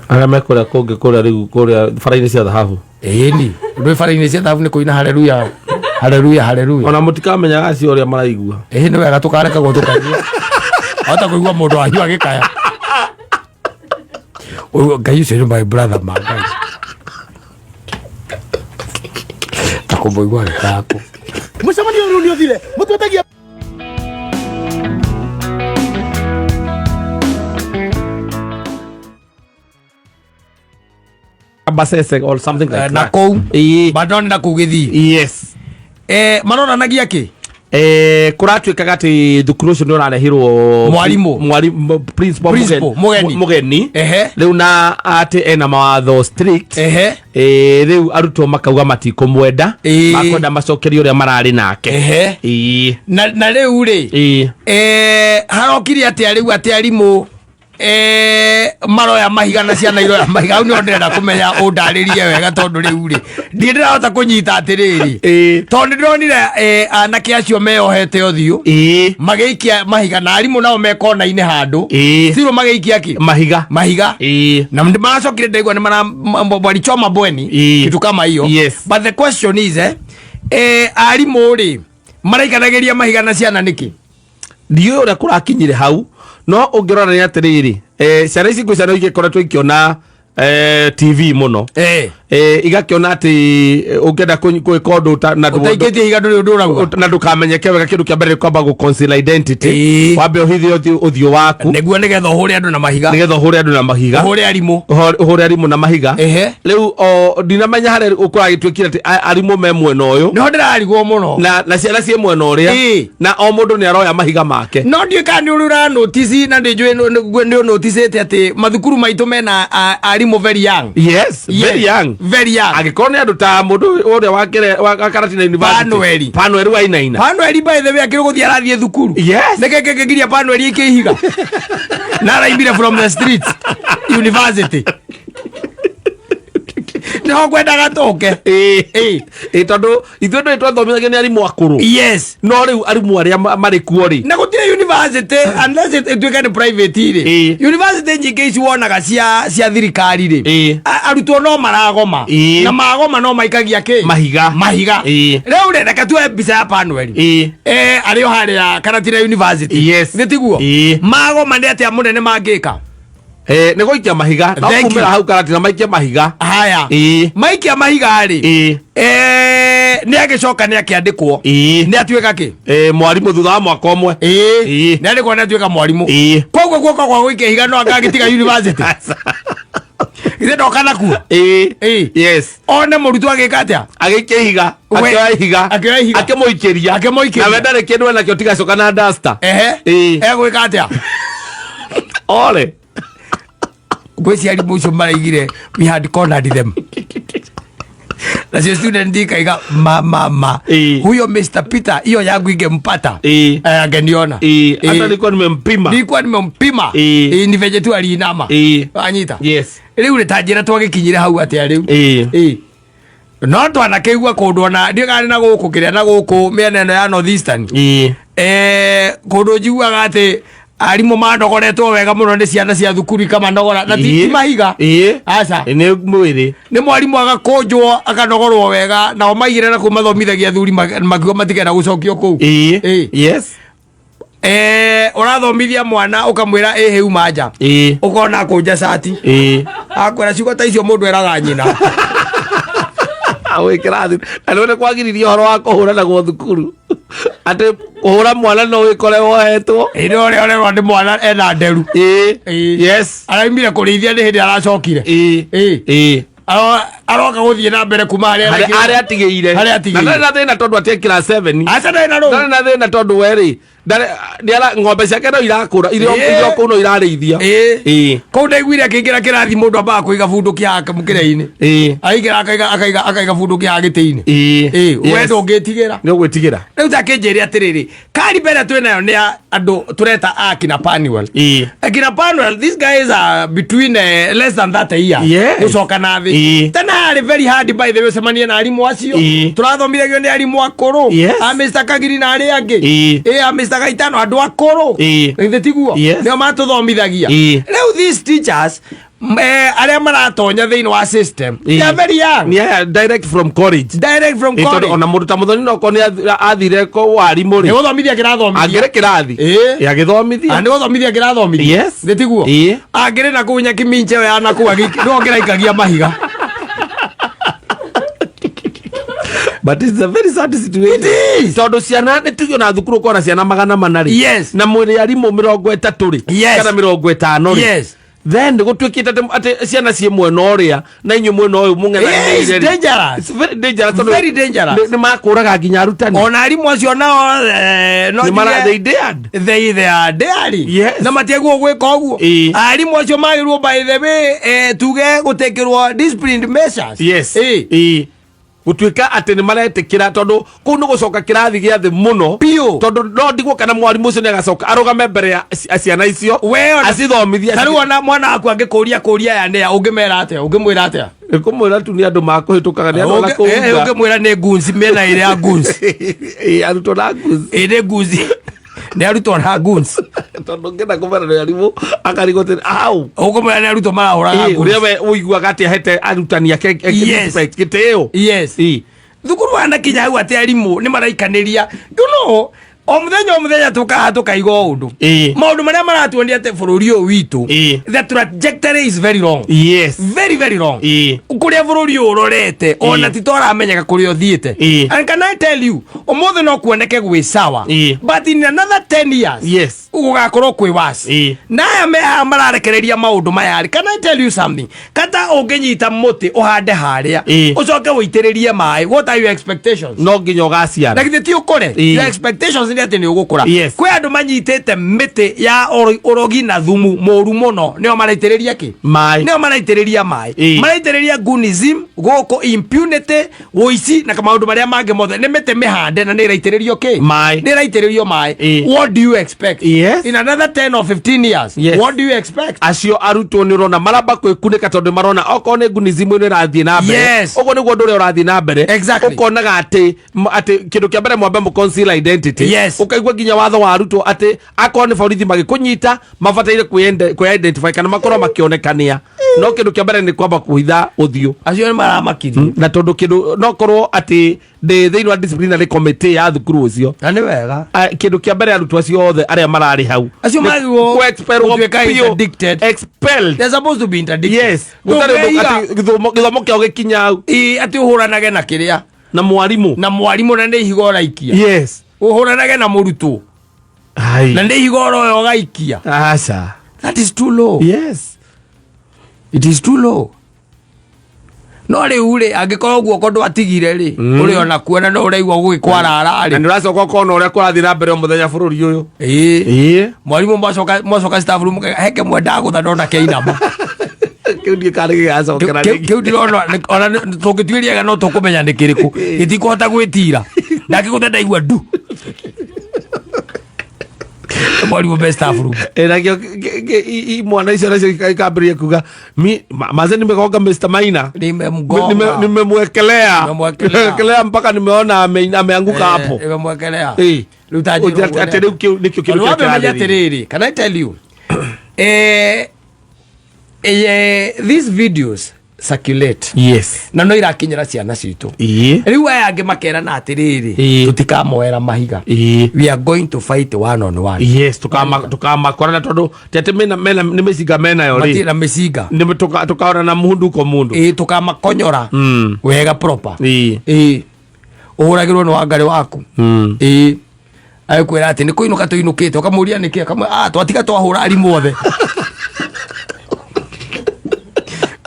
[SPEAKER 3] Arĩa me kũrĩa kũngĩ kũrĩa rĩu kũrĩa bara-inĩ cia thahabu.
[SPEAKER 1] Ĩni, rwĩ bara-inĩ cia thahabu nĩ kũina haleluya haleluya haleluya.
[SPEAKER 3] Ona mũtikamenyaga acio ũrĩa maraigua.
[SPEAKER 1] Ĩĩ, nĩ wega tũkarekagwo tũkaigua hota kũigua mũndũ wanyu agĩkaya. Ũyũ Ngai ũcio nĩ my brother ma Ngai ta kũmũigua agĩkaya kũ.
[SPEAKER 5] Mũcemanio rĩu nĩ ũthire mũtwetagia.
[SPEAKER 3] Basese or something like
[SPEAKER 1] Na
[SPEAKER 3] that.
[SPEAKER 1] kũu.
[SPEAKER 3] Ĩĩ.
[SPEAKER 1] Bandoni na kũu gĩthii.
[SPEAKER 3] Yes.
[SPEAKER 1] Maronanagia kĩ?
[SPEAKER 3] Kũratuĩkaga atĩ thukuru ũcio nĩ ũrarehirwo
[SPEAKER 1] Mwarimũ.
[SPEAKER 3] Mwarimũ, principal.
[SPEAKER 1] Principal, mũgeni.
[SPEAKER 3] Mũgeni.
[SPEAKER 1] Ehe.
[SPEAKER 3] Rĩu na atĩ ena mawatho strict.
[SPEAKER 1] Ehe.
[SPEAKER 3] Rĩu arutwo makauga matikũmwenda.
[SPEAKER 1] Ĩĩ.
[SPEAKER 3] Makwenda macokerio ũrĩa mararĩ nake.
[SPEAKER 1] Ehe.
[SPEAKER 3] Ĩĩ.
[SPEAKER 1] Na rĩu rĩ,
[SPEAKER 3] Ĩĩ.
[SPEAKER 1] harokire atĩa rĩu atĩ arimũ maroya mahiga na ciana iroya mahiga? Hau nĩho ndĩrenda kũmenya ũndarĩrie wega tondũ rĩu rĩ ndirĩ ndĩrahota kũnyita atĩrĩrĩ,
[SPEAKER 3] Ĩĩ.
[SPEAKER 1] tondũ nĩ ndĩronire anake acio meyohete ũthiũ
[SPEAKER 3] Ĩĩ.
[SPEAKER 1] magĩikia mahiga na arimũ nao me kona-inĩ handũ.
[SPEAKER 3] Ĩĩ.
[SPEAKER 1] Ciro magĩikia kĩ?
[SPEAKER 3] Mahiga.
[SPEAKER 1] Mahiga.
[SPEAKER 3] Ĩĩ.
[SPEAKER 1] Na maracokire ndaigua nĩ mara walichoma bweni.
[SPEAKER 3] Ĩĩ.
[SPEAKER 1] Kitu kama hiyo.
[SPEAKER 3] Yes.
[SPEAKER 1] But the question is, arimũ rĩ maraikanagĩria mahiga na ciana nĩkĩ?
[SPEAKER 3] Ndiũĩ ũrĩa kũrakinyire hau, no ũngĩrora nĩ atĩrĩrĩ, ciana ici gwĩ ciana igĩkoretwo ikĩona TV mũno. Igakĩona atĩ ũngĩenda gwĩka ũndũ na
[SPEAKER 1] Ũtaikĩtie ihiga ndũrĩ ũndũ ũrauga.
[SPEAKER 3] Na ndũkamenyeke wega, kĩndũ kĩa mbere nĩ kwamba gũ conceal identity.
[SPEAKER 1] Ĩĩ.
[SPEAKER 3] Wambe ũhithe ũthiũ waku.
[SPEAKER 1] Nĩguo nĩgetha ũhũre andũ na mahiga.
[SPEAKER 3] Nĩgetha ũhũre andũ na mahiga.
[SPEAKER 1] Ũhũre arimũ.
[SPEAKER 3] Ũhũre arimũ na mahiga.
[SPEAKER 1] Ehe.
[SPEAKER 3] Rĩu o ndinamenya harĩa ũkũragĩtuĩkire atĩ arimũ me mwena ũyũ
[SPEAKER 1] Nĩho ndĩrarigwo mũno.
[SPEAKER 3] na ciana ciĩ mwena ũrĩa.
[SPEAKER 1] Ĩĩ.
[SPEAKER 3] Na o mũndũ nĩ aroya mahiga make.
[SPEAKER 1] No ndiũĩ kana nĩ ũrĩ ũranotici na ndĩnjũĩ nĩ ũnoticĩte atĩ mathukuru maitũ mena arimũ very young.
[SPEAKER 3] Yes, very
[SPEAKER 1] Yes,
[SPEAKER 3] young.
[SPEAKER 1] Very young.
[SPEAKER 3] Angĩkorwo nĩ andũ ta mũndũ ũrĩa wa Karatina University.
[SPEAKER 1] Panueli.
[SPEAKER 3] Panueli wa Inaina.
[SPEAKER 1] Panueli, by the way, akĩrĩ gũthiĩ arathiĩ thukuru.
[SPEAKER 3] Yes.
[SPEAKER 1] Nĩkĩ kĩngĩgiria Panueli ĩke ihiga na araimire from the street university? Nĩho ngwendaga tũke.
[SPEAKER 3] Ĩĩ.
[SPEAKER 1] Ĩĩ.
[SPEAKER 3] Ĩĩ, tondũ ithuĩ ndũĩ twathomithagio nĩ arimũ akũrũ.
[SPEAKER 1] Yes.
[SPEAKER 3] No rĩu arimũ arĩa marĩ kuo rĩ,
[SPEAKER 1] Na gũtirĩ university unless ĩtuĩke nĩ private rĩ.
[SPEAKER 3] Ĩĩ.
[SPEAKER 1] University nyingĩ ici wonaga cia thirikari rĩ,
[SPEAKER 3] Ĩĩ.
[SPEAKER 1] arutwo no maragoma.
[SPEAKER 3] Ĩĩ.
[SPEAKER 1] Na magoma no maikagia kĩ?
[SPEAKER 3] Mahiga.
[SPEAKER 1] Mahiga.
[SPEAKER 3] Ĩĩ.
[SPEAKER 1] Rĩu rĩ, reke tuoe mbica ya Panueli.
[SPEAKER 3] Ĩĩ.
[SPEAKER 1] Arĩ o harĩa Karatina University.
[SPEAKER 3] Yes.
[SPEAKER 1] Nĩ tiguo?
[SPEAKER 3] Ĩĩ.
[SPEAKER 1] Magoma nĩ atĩa mũnene mangĩka?
[SPEAKER 3] Nĩ gũikia mahiga no
[SPEAKER 1] Thank you.
[SPEAKER 3] kumĩra hau Karatina maikie mahiga.
[SPEAKER 1] Haya.
[SPEAKER 3] Ĩĩ.
[SPEAKER 1] Maikia mahiga rĩ,
[SPEAKER 3] Ĩĩ.
[SPEAKER 1] nĩ agĩcoka nĩ akĩandĩkwo.
[SPEAKER 3] Ĩĩ.
[SPEAKER 1] Nĩ atuĩka kĩ?
[SPEAKER 3] Mwarimũ thutha wa mwaka ũmwe.
[SPEAKER 1] Ĩĩ.
[SPEAKER 3] Ĩĩ.
[SPEAKER 1] Nĩ andĩkwo nĩ atuĩka mwarimũ.
[SPEAKER 3] Ĩĩ.
[SPEAKER 1] Koguo guoko kwa gũikia ihiga no angagĩtiga university githĩ ndoka nakuo?
[SPEAKER 3] Ĩĩ.
[SPEAKER 1] Ĩĩ.
[SPEAKER 3] Yes.
[SPEAKER 1] One mũrutwo agĩka atĩa?
[SPEAKER 3] Agĩikia ihiga. Akĩoya ihiga.
[SPEAKER 1] Akĩoya ihiga.
[SPEAKER 3] Akĩmũikĩria.
[SPEAKER 1] Akĩmũikĩria.
[SPEAKER 3] Na we ndarĩ kĩndũ enakĩo tiga coka na duster.
[SPEAKER 1] Ehe.
[SPEAKER 3] Ĩĩ.
[SPEAKER 1] Egwĩka atĩa?
[SPEAKER 3] Ore.
[SPEAKER 1] Ngwĩciria arimũ ũcio maraigire we had cornered them, nacio student ikaiga ma ma ma.
[SPEAKER 3] Ĩĩ.
[SPEAKER 1] Huyo Mr. Peter, hiyo yangu ingempata,
[SPEAKER 3] Ĩĩ.
[SPEAKER 1] angeniona.
[SPEAKER 3] Ĩĩ.
[SPEAKER 1] Ĩĩ.
[SPEAKER 3] Hata nilikuwa nimempima.
[SPEAKER 1] Nilikuwa nimempima.
[SPEAKER 3] Ĩĩ.
[SPEAKER 1] Ĩĩ, ni venye tu aliinama.
[SPEAKER 3] Ĩĩ.
[SPEAKER 1] Anyita.
[SPEAKER 3] Yes.
[SPEAKER 1] Rĩu rĩ, ta njĩra twagĩkinyire hau atĩa rĩu?
[SPEAKER 3] Ĩĩ.
[SPEAKER 1] Ĩĩ. No twanakĩigua kũndũ ona ndiũĩ kana nĩ na gũkũ kĩrĩa na gũkũ mĩena ĩno ya North Eastern.
[SPEAKER 3] Ĩĩ.
[SPEAKER 1] Kũndũ njiguaga atĩ arimũ manogoretwo wega mũno nĩ ciana cia thukuru ikamanogora na ti mahiga.
[SPEAKER 3] Ĩĩ.
[SPEAKER 1] Aca.
[SPEAKER 3] Nĩ mwĩrĩ.
[SPEAKER 1] Nĩ mwarimũ agakũnjwo akanogorwo wega, nao maigĩre na kũu mathomithagia athuri makiuga matigenda gũcokio kũu.
[SPEAKER 3] Ĩĩ.
[SPEAKER 1] Ĩĩ.
[SPEAKER 3] Yes.
[SPEAKER 1] Ũrathomithia mwana ũkamwĩra ĩhĩ uma nja, ũkona akũnja cati, akwĩra ciugo ta icio mũndũ eraga nyina.
[SPEAKER 3] Wĩ kĩrathi na nĩ nĩ kwagiririe ũhoro wa kũhũranagwo thukuru, atĩ kũhũra mwana no wĩkore wohetwo.
[SPEAKER 1] Ĩndĩ ũrĩa ũrerwo nĩ mwana ena nderu. Araumire kũrĩithia, nĩ hĩndĩ aracokire. Aroka gũthiĩ na mbere kuma harĩa
[SPEAKER 3] harĩa atigĩire.
[SPEAKER 1] Harĩa atigĩire.
[SPEAKER 3] Na ndarĩ na thĩna tondũ atiekĩra 7.
[SPEAKER 1] Aca, ndarĩ na rũu.
[SPEAKER 3] Ndarĩ na thĩna tondũ we rĩ, ng'ombe ciake no irakũra irio, irio kũu no irarĩithia.
[SPEAKER 1] Kũu ndaiguire akĩingĩra kĩrathi, mũndũ ambaga kũiga bunduki yake mũkĩra-inĩ. Aingĩra akaiga bunduki ya gĩtĩ-inĩ. We ndũngĩtigĩra.
[SPEAKER 3] Nĩ ũgwĩtigĩra.
[SPEAKER 1] Rĩu ta kĩnjĩre atĩrĩrĩ, kari mbere twĩ nayo nĩ ya andũ tũreta akina Panuel. Akina Panuel, these guys are between less than 30 years gũcoka na thĩ. Tena harĩ very hard, by the way, ũcemanie na arimũ acio. Tũrathomithagio nĩ arimũ akũrũ, a Mr Kagiri na arĩa angĩ, a Mr Gaitano, andũ akũrũ. Githĩ tiguo?
[SPEAKER 3] Yes.
[SPEAKER 1] Nĩo matũthomithagia. Rĩu these teachers arĩa maratonya thĩinĩ wa system, they are very young.
[SPEAKER 3] Nĩ aya direct from college.
[SPEAKER 1] Direct from
[SPEAKER 3] Ĩ, tondũ
[SPEAKER 1] college.
[SPEAKER 3] ona mũndũ ta Mũthoni no korwo nĩ athire ko warimũ
[SPEAKER 1] Nĩ
[SPEAKER 3] rĩ,
[SPEAKER 1] gũthomithia kĩrathomithia.
[SPEAKER 3] angĩrĩ kĩrathi. Ĩ, agĩthomithia.
[SPEAKER 1] Nĩ gũthomithia kĩrathomithia.
[SPEAKER 3] Yes.
[SPEAKER 1] Nĩ tiguo? Angĩrĩ na kũu nyakiminje ĩyo ya nakũu nĩwe ũngĩraikagia mahiga.
[SPEAKER 3] But it's a very sad situation.
[SPEAKER 1] It is.
[SPEAKER 3] Tondũ ciana nĩ tugio na thukuru ũkona ciana 400 rĩ, na mwĩrĩ arimũ 30 rĩ, kana 50 rĩ, then gũtuĩkĩte atĩ ciana ciĩ mwena ũrĩa na inyuĩ mwena ũyũ mũng'ethanĩire
[SPEAKER 1] It's
[SPEAKER 3] rĩ.
[SPEAKER 1] dangerous.
[SPEAKER 3] It's very dangerous tondũ
[SPEAKER 1] Very dangerous.
[SPEAKER 3] nĩ makũraga nginya arutani.
[SPEAKER 1] Ona arimũ acio nao no
[SPEAKER 3] Nĩ mara
[SPEAKER 1] njuge-
[SPEAKER 3] they dared.
[SPEAKER 1] They are daring. Na matiagwo gwĩka ũguo. Arimũ acio magĩrwo, by the way, tuge gũtekĩrwo disciplined measures.
[SPEAKER 3] Gũtuĩka atĩ nĩ maretĩkĩra tondũ kũu nĩ gũcoka kĩrathi gĩa thĩ mũno.
[SPEAKER 1] Biũ.
[SPEAKER 3] Tondũ no ndigwo kana mwarimũ ũcio nĩ agacoka arũgame mbere ya ciana icio
[SPEAKER 1] We
[SPEAKER 3] acithomithie.
[SPEAKER 1] Ta rĩu ona mwana waku angĩkũria kũria ya nĩa, ũngĩmera atĩa? Ũngĩmwĩra atĩa?
[SPEAKER 3] Nĩ kũmwĩra tu nĩ andũ makũhĩtũkaga, nĩ andũ na kũu nja.
[SPEAKER 1] Ũngĩmwĩra nĩ goons, mĩena ĩrĩa ya goons.
[SPEAKER 3] Ĩ, arutwo na goons.
[SPEAKER 1] Ĩ, nĩ goons, nĩ arutwo na goons.
[SPEAKER 3] Tondũ ngĩenda kũmera nĩ arimũ akarigwo atĩ au.
[SPEAKER 1] Ũkũmwĩra nĩ arutwo marahũraga goons.
[SPEAKER 3] Ũrĩa we ũiguaga atĩ ahete arutani ake respect, gĩtĩo.
[SPEAKER 1] Thukuru wanakinya hau atĩ arimũ nĩ maraikanĩria, o mũthenya tũkaha tũkaiga o ũndũ, maũndũ marĩa maratuonia atĩ bũrũri ũyũ witũ, the trajectory is very wrong. Very, very wrong. Kũrĩa bũrũri ũyũ ũrorete, ona ti twaramenyeka kũrĩa ũthiĩte. And can I tell you, ũmũthĩ no kuoneke gwĩ sawa, but in another 10 years gũgakorwo kwĩ worse. Na aya me haha mararekereria maũndũ maya rĩ, can I tell you something? Kata ũngĩnyita mũtĩ ũhande harĩa, ũcoke ũitĩrĩrie maĩ, what are your expectations?
[SPEAKER 3] No nginya ũgaciara.
[SPEAKER 1] Na githĩ ti ũkũre? Your expectations nĩ atĩ nĩ ũgũkũra. Kwĩ andũ manyitĩte mĩtĩ ya ũrogi na thumu mũru mũno, nĩo maraitĩrĩria kĩ?
[SPEAKER 3] Maĩ.
[SPEAKER 1] Nĩo maraitĩrĩria maĩ. Maraitĩrĩria goonism gũkũ, impunity, ũici na maũndũ marĩa mangĩ mothe. Nĩ mĩtĩ mĩhande na nĩ ĩraitĩrĩrio kĩ?
[SPEAKER 3] Maĩ.
[SPEAKER 1] Nĩ ĩraitĩrĩrio maĩ. What do you expect? In another 10 or 15 years, what do you expect?
[SPEAKER 3] Acio arutwo nĩ ũrona maramba kwĩkunĩka tondũ marona okorwo nĩ ngunizimu ĩno ĩrathiĩ na mbere, ũguo nĩguo ũndũ ũrĩa ũrathiĩ na mbere. Ũkonaga atĩ kĩndũ kĩa mbere mwambe mũconceal identity. Ũkaigua nginya watho wa arutwo atĩ akorwo nĩ borithi magĩkũnyita mabataire kwĩ-identify kana makorwo makĩonekania, no kĩndũ kĩa mbere nĩ kwamba kũhitha ũthiũ.
[SPEAKER 1] Acio nĩ maramakirie.
[SPEAKER 3] Na tondũ kĩndũ no korwo atĩ ndĩ thĩinĩ wa disciplinary committee ya thukuru ũcio,
[SPEAKER 1] Na nĩ wega.
[SPEAKER 3] Kĩndũ kĩa mbere arutwo acio othe arĩa mararĩ hau
[SPEAKER 1] Acio
[SPEAKER 3] nĩ
[SPEAKER 1] magĩrĩirwo
[SPEAKER 3] kũ-expelwo
[SPEAKER 1] gũtuĩka
[SPEAKER 3] biũ.
[SPEAKER 1] interdicted.
[SPEAKER 3] Expelled.
[SPEAKER 1] They're supposed to be interdicted.
[SPEAKER 3] Yes, gũtarĩ ũndũ
[SPEAKER 1] Ndũngĩiga-
[SPEAKER 3] atĩ gĩthomo kĩao gĩkinya hau.
[SPEAKER 1] Ĩ, atĩ ũhũranage na kĩrĩa
[SPEAKER 3] na mwarimũ.
[SPEAKER 1] Na mwarimũ, na nĩ ihiga ũraikia. Ũhũranage na mũrutwo
[SPEAKER 3] Ai.
[SPEAKER 1] na nĩ ihiga oroyo ũgaikia.
[SPEAKER 3] Aca.
[SPEAKER 1] That is too low. It is too low. No rĩu rĩ, angĩkorwo guoko ndwatigire rĩ, ũrĩ ona kuona no ũraigua gũgĩkwarara
[SPEAKER 3] Na
[SPEAKER 1] rĩ.
[SPEAKER 3] nĩ ũracoka ũkona ũrĩa kũrathiĩ na mbere o mũthenya bũrũri ũyũ.
[SPEAKER 1] Mwarimũ mwacoka staff room heke mwendagũtha ndona kĩinama.
[SPEAKER 3] Kĩu ndiĩ kana gĩgacokera rĩngĩ.
[SPEAKER 1] Kĩu ndirona ona tũngĩtuĩria wega no tũkũmenya nĩ kĩrĩkũ gĩtikũhota gwĩtira ndangĩgũtha ndaigua ndu mwarimũ be staff room.
[SPEAKER 3] Nakĩo mwana icio nacio ikambĩrĩria kuga maze nimegonga Mr. Maina.
[SPEAKER 1] Nimemgonga.
[SPEAKER 3] Nimemwekelea.
[SPEAKER 1] Nimemwekelea.
[SPEAKER 3] Nimemwekelea mpaka nimeona ameanguka hapo.
[SPEAKER 1] Nimemwekelea. Rĩu ta njĩra
[SPEAKER 3] Ũnjĩra
[SPEAKER 1] ũguo
[SPEAKER 3] atĩ rĩu kĩu nĩkĩo kĩndũ
[SPEAKER 1] Tondũ
[SPEAKER 3] kĩrĩa
[SPEAKER 1] wambe ũmenye
[SPEAKER 3] kĩrarĩrĩrio.
[SPEAKER 1] atĩrĩrĩ, can I tell you, these videos Circulate.
[SPEAKER 3] Yes.
[SPEAKER 1] Na no irakinyĩra ciana citũ. Rĩu aya angĩ makerana atĩrĩrĩ, tũtikamoera mahiga. We are going to fight one on one.
[SPEAKER 3] Yes, tukamakorana tondu ti atĩ mena mena nĩ mĩcinga menayo
[SPEAKER 1] matirĩ
[SPEAKER 3] rĩ
[SPEAKER 1] na mĩcinga.
[SPEAKER 3] Nĩ tukaona mundu ko mundu.
[SPEAKER 1] Ĩĩ, tũkamakonyora wega proper. Ĩĩ, ũhũragĩrwo nĩ wangarĩ waku. Ĩĩ, agĩkwĩra atĩ nĩ kũinũka tũinũkĩte, ũkamũria nĩkĩ, akamwĩra, "Ah, twatiga twahũra arimũ othe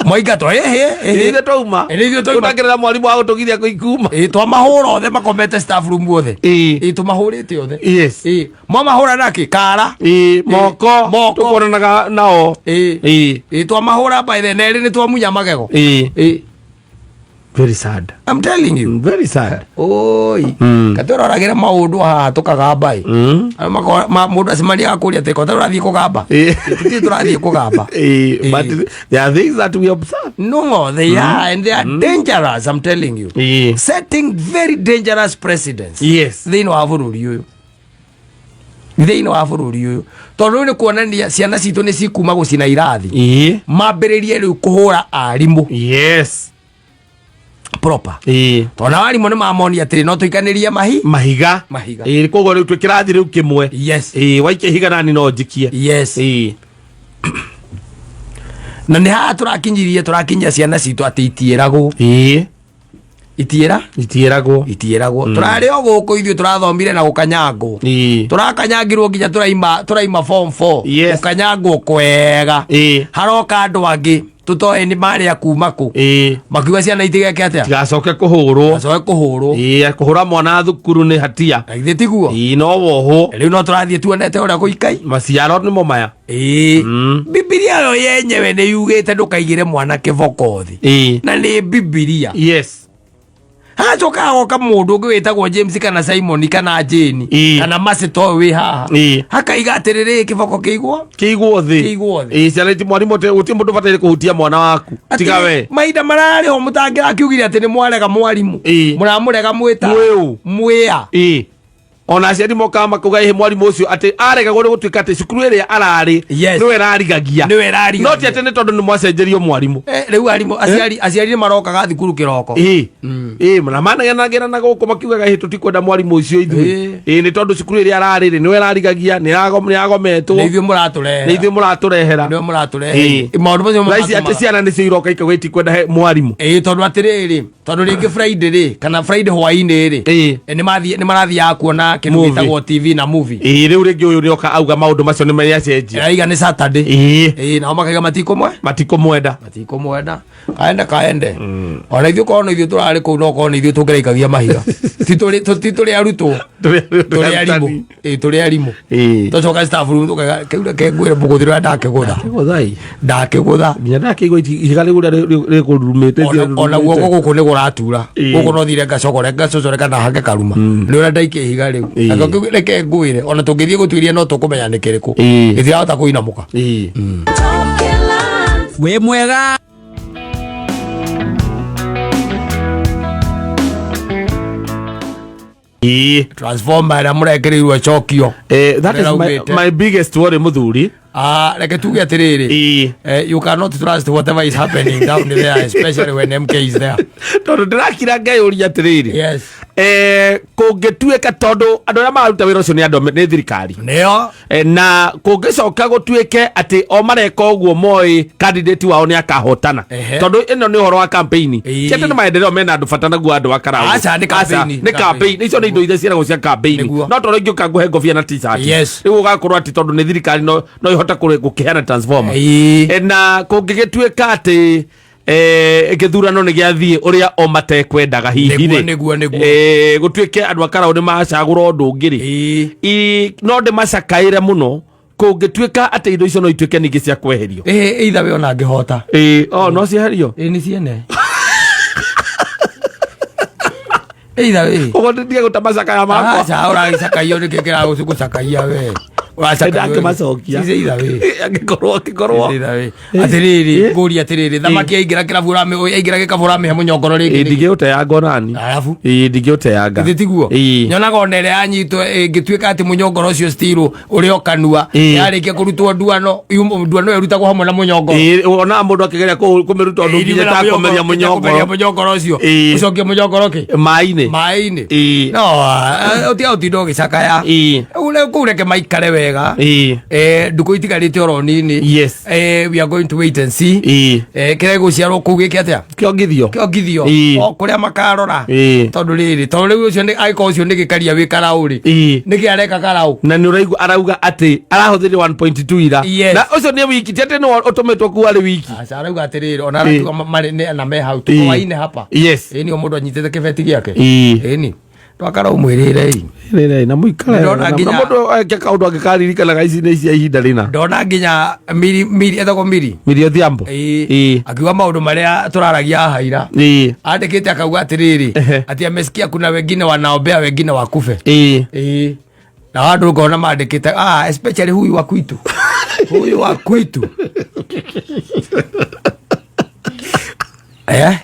[SPEAKER 1] mwaingatwo." Ĩhĩ.
[SPEAKER 3] Nĩ ithuĩ twauma.
[SPEAKER 1] Nĩ ithuĩ twauma.
[SPEAKER 3] Tũtakĩrĩ na mwarimũ wa gũtũgiria kũikuma.
[SPEAKER 1] Ĩĩ, twamahũra othe makomete staff room othe. Ĩĩ, tũmahũrĩte othe. Ĩĩ, mwamahũra nakĩ kara?
[SPEAKER 3] Ĩĩ, moko.
[SPEAKER 1] Moko.
[SPEAKER 3] Tũkuonanaga nao.
[SPEAKER 1] Ĩĩ. Ĩĩ, twamahũra by the nerĩ nĩ twamunya magego. Ĩĩ.
[SPEAKER 3] Very sad.
[SPEAKER 1] I'm telling you.
[SPEAKER 3] Very sad.
[SPEAKER 1] Oi. Katũroragĩra maũndũ haha tũkagamba ĩ. Mũndũ acemania akũria atĩ kota ũrathiĩ kũgamba. Tũtirĩ tũrathiĩ kũgamba.
[SPEAKER 3] Ĩĩ, but there are things that we observe.
[SPEAKER 1] No, they are, and they are dangerous, I'm telling you. Setting very dangerous precedents. Thĩinĩ wa bũrũri ũyũ. Thĩinĩ wa bũrũri ũyũ. Tondũ rĩu nĩ kuonania ciana citũ nĩ cikuma gũcina irathi. Mambĩrĩrie rĩu kũhũra arimũ. Proper. Tondũ nao arimũ nĩ mamonia atĩrĩ, no tũikanĩrie mahi
[SPEAKER 3] mahiga.
[SPEAKER 1] Mahiga.
[SPEAKER 3] Ĩĩ, koguo rĩu twĩ kĩrathi rĩu kĩmwe. Ĩĩ, waikia ihiga nani no njikie.
[SPEAKER 1] Na nĩ haha tũrakinyirie, tũrakinyia ciana citũ atĩ itiĩragwo. Itiĩra?
[SPEAKER 3] Itiĩragwo.
[SPEAKER 1] Itiĩragwo. Tũrarĩ o gũkũ ithuĩ tũrathomire na gũkanyangwo. Tũrakanyangirwo nginya tũraima form 4. Gũkanyangwo kwega. Haroka andũ angĩ tũtoĩ nĩ marĩa kuma kũ. Makiuga ciana itigeke atĩa?
[SPEAKER 3] Tigacoke kũhũrwo.
[SPEAKER 1] Tigacoke kũhũrwo.
[SPEAKER 3] Kũhũra mwana thukuru nĩ hatia.
[SPEAKER 1] Na githĩ tiguo?
[SPEAKER 3] Ĩĩ, no wohwo.
[SPEAKER 1] Rĩu no tũrathiĩ tuonete ũrĩa gũikai.
[SPEAKER 3] Maciaro nĩmo maya.
[SPEAKER 1] Bibilia yo yenyewe nĩ yugĩte ndũkaigĩre mwana kĩboko thĩ. Na nĩ Bibilia. Hacoka hagoka mũndũ ũngĩ wĩtagwo James kana Simon kana Jane kana Mercy to wĩ haha. Hakaiga atĩrĩrĩ, kĩboko kĩigwo?
[SPEAKER 3] Kĩigwo thĩ.
[SPEAKER 1] Kĩigwo thĩ.
[SPEAKER 3] Ĩĩ, ciana iti mwarimũ gũtirĩ mũndũ ũbataire kũhutia mwana waku. Tiga
[SPEAKER 1] Atĩ
[SPEAKER 3] we.
[SPEAKER 1] Mahinda mararĩ ho mũtangĩrakiugire atĩ nĩ mwarega mwarimũ. Mũramũrega mwĩta.
[SPEAKER 3] Mwĩũ.
[SPEAKER 1] Mwĩa.
[SPEAKER 3] Ona aciari mokaga makauga ĩhĩ mwarimũ ũcio atĩ aregagwo nĩ gũtuĩka atĩ cukuru ĩrĩa ararĩ nĩwe ĩrarigagia.
[SPEAKER 1] Nĩwe ĩrarigagia.
[SPEAKER 3] No ti atĩ nĩ tondũ nĩ mwacenjerio mwarimũ.
[SPEAKER 1] Rĩu arimũ, aciari nĩ marokaga thukuru kĩroko.
[SPEAKER 3] Ĩĩ, na manegenagĩra na gũkũ makiugaga ĩhĩ tũtikwenda mwarimũ ũcio ithuĩ. Ĩĩ, nĩ tondũ cukuru ĩrĩa ararĩ rĩ, nĩwe ĩrarigagia, nĩ agometwo.
[SPEAKER 1] Nĩ ithuĩ mũratũrehera.
[SPEAKER 3] Nĩ ithuĩ mũratũrehera.
[SPEAKER 1] Nĩwe mũratũrehera. Maũndũ macio
[SPEAKER 3] Thaa ici atĩ ciana nĩcio iroka ikauga itikwenda he mwarimũ.
[SPEAKER 1] Ĩĩ, tondũ atĩrĩrĩ, tondũ rĩngĩ Friday rĩ, kana Friday hwaĩ-inĩ rĩ, nĩ marathiaga kuona kĩndũ
[SPEAKER 3] Movie.
[SPEAKER 1] gĩtagwo TV na movie.
[SPEAKER 3] Ĩĩ, rĩu rĩngĩ ũyũ nĩoka auga maũndũ macio nĩ meacenjia.
[SPEAKER 1] Aiga nĩ Saturday. Ĩĩ, nao makaiga matikũmwe?
[SPEAKER 3] Matikũmwenda.
[SPEAKER 1] Matikũmwenda. Kaende kaende. Ona ithuĩ korwo nĩ ithuĩ tũrarĩ kũu, no korwo nĩ ithuĩ tũngĩraikagia mahiga. Ti tũrĩ arutwo. Tũrĩ arimũ. Ĩĩ, tũrĩ arimũ. Twacoka staff room tũkaiga, kĩu reke ngwĩre mũgũthi ũrĩa ndakĩgũtha.
[SPEAKER 3] Ndakĩgũtha ĩ.
[SPEAKER 1] Ndakĩgũtha.
[SPEAKER 3] Nginya ndakĩigua ihiga rĩu ũrĩa rĩkũrurumĩte.
[SPEAKER 1] Ona guoko gũkũ nĩ kũratura. Gũkũ no thire ngacocore, ngacocore kana hake karuma. Nĩ ũrĩa ndaikia ihiga rĩu. Nakĩo kĩu reke ngwĩre, ona tũngĩthiĩ gũtuĩria no tũkũmenya nĩ kĩrĩkũ. Gĩtirahota kũinamũka.
[SPEAKER 4] Wĩ mwega.
[SPEAKER 1] Transformer ĩrĩa mũrekereirwo ĩcokio.
[SPEAKER 3] That is
[SPEAKER 1] Nĩraumĩte.
[SPEAKER 3] my biggest worry, mũthuri.
[SPEAKER 1] Reke tuge atĩrĩrĩ. You cannot trust whatever is happening down there, especially when MK is there.
[SPEAKER 3] Tondũ ndĩrakira ngeyũria atĩrĩrĩ. Kũngĩtuĩka tondũ andũ arĩa mararuta wĩra ũcio nĩ andũ nĩ thirikari.
[SPEAKER 1] Nĩo.
[SPEAKER 3] Na kũngĩcoka gũtuĩke atĩ o mareka ũguo moĩ candidate wao nĩ akahotana. Tondũ ĩno nĩ ũhoro wa campaign. Ti atĩ nĩ maendeleo mena andũ bata naguo andũ a Karau.
[SPEAKER 1] Aca, nĩ
[SPEAKER 3] Aca,
[SPEAKER 1] campaign.
[SPEAKER 3] nĩ campaign. Icio nĩ indo iria ciĩragwo cia campaign. No tondũ ingĩũka ngũhe ngobia na t-shirt. Rĩu ũgakorwo atĩ tondũ nĩ thirikari no ihote gũkĩheana transformer. Na kũngĩgĩtuĩka atĩ gĩthurano nĩ gĩathiĩ ũrĩa o matekwendaga hihi rĩ.
[SPEAKER 1] Nĩguo, nĩguo.
[SPEAKER 3] Gũtuĩke andũ a Karau nĩ macagũra ũndũ ũngĩ rĩ. No ndĩmacakaĩre mũno kũngĩtuĩka atĩ indo icio no ituĩke ningĩ cia kweherio.
[SPEAKER 1] Either we ona angĩhota.
[SPEAKER 3] O, no cieherio?
[SPEAKER 1] Nĩ ciene. Either we.
[SPEAKER 3] Ũguo ndige gũta macakaya makwa.
[SPEAKER 1] Aca, ũragĩcakaio nĩkĩ kĩragũcakaia we.
[SPEAKER 3] Ndangĩmacokia. Angĩkorwo
[SPEAKER 1] Atiriri, ngũria atiriri, thamaki yaingĩra kĩrabu yaingĩra gĩkabũ ũramĩhe mũnyongoro rĩngĩ nĩkĩ?
[SPEAKER 3] Ndingĩũteanga onani.
[SPEAKER 1] Arabu
[SPEAKER 3] Ĩĩ, ndingĩũteanga.
[SPEAKER 1] Githĩ tiguo?
[SPEAKER 3] Ĩĩ.
[SPEAKER 1] Nyonaga ona ĩrĩa yanyitwo ĩngĩtuĩka atĩ mũnyongoro ũcio still ũrĩ o kanua,
[SPEAKER 3] Ĩĩ.
[SPEAKER 1] yarĩkia kũrutwo nduano, nduano ĩyo ĩrutagwo hamwe na mũnyongoro.
[SPEAKER 3] Ĩĩ, onaga mũndũ akĩgeria kũmĩruta ũndũ nginya takũmeria
[SPEAKER 1] mũnyongoro
[SPEAKER 3] mũnyongoro
[SPEAKER 1] mũnyongoro ũcio.
[SPEAKER 3] Ĩĩ.
[SPEAKER 1] Ũcokie mũnyongoro kĩ?
[SPEAKER 3] Maĩ-inĩ.
[SPEAKER 1] Maĩ-inĩ.
[SPEAKER 3] Ĩĩ.
[SPEAKER 1] No, ũtiga ũtinda ũgĩcakaya.
[SPEAKER 3] Ĩĩ.
[SPEAKER 1] Kũu reke maikare wega.
[SPEAKER 3] Ĩĩ.
[SPEAKER 1] Ndukũ itigarĩte oro nini.
[SPEAKER 3] Yes.
[SPEAKER 1] We are going to wait and see.
[SPEAKER 3] Ĩĩ.
[SPEAKER 1] Kĩrĩa gĩgũciarwo kũu gĩke atĩa?
[SPEAKER 3] Kĩongithio.
[SPEAKER 1] Kĩongithio.
[SPEAKER 3] Ĩĩ.
[SPEAKER 1] O kũrĩa makarora.
[SPEAKER 3] Ĩĩ.
[SPEAKER 1] Tondũ rĩrĩ, tondũ rĩu ũcio nĩ angĩkorwo ũcio nĩ gĩkaria wĩ karaũ rĩ.
[SPEAKER 3] Ĩĩ.
[SPEAKER 1] Nĩkĩ areka karaũ?
[SPEAKER 3] Na nĩ ũraigua arauga atĩ arahũthĩrire 1.2 ira.
[SPEAKER 1] Yes.
[SPEAKER 3] Na ũcio nĩ wiki, ti atĩ nĩwe ũtũmĩtwo kuu arĩ wiki.
[SPEAKER 1] Aca arauga atĩrĩrĩ, ona aratuga marĩ na me hau tuko
[SPEAKER 3] Ĩĩ.
[SPEAKER 1] waine hapa.
[SPEAKER 3] Yes.
[SPEAKER 1] Ĩni o mũndũ anyitĩte kĩbeti gĩake.
[SPEAKER 3] Ĩĩ.
[SPEAKER 1] Ĩni. Twakara ũmwĩrĩre ĩ.
[SPEAKER 3] Rĩrĩ, na mũikare
[SPEAKER 1] Ndĩrona
[SPEAKER 3] na
[SPEAKER 1] nginya-
[SPEAKER 3] mũndũ eke kaũndũ angĩkaririkanaga ici nĩ cia ihinda rĩna.
[SPEAKER 1] Ndona nginya miri miri etagwo miri.
[SPEAKER 3] Miri Odhiambo.
[SPEAKER 1] Ĩĩ.
[SPEAKER 3] Ĩĩ.
[SPEAKER 1] Akiuga maũndũ marĩa tũraragia haha ira.
[SPEAKER 3] Ĩĩ.
[SPEAKER 1] Andĩkĩte akauga atĩrĩrĩ,
[SPEAKER 3] Ehe.
[SPEAKER 1] atĩ amesikia kuna wengine wanaombea wengine wakufe.
[SPEAKER 3] Ĩĩ.
[SPEAKER 1] Ĩĩ. Na andũ ngona mandĩkĩte, especially huyu wa kwitu. Huyu wa kwitu. Eh?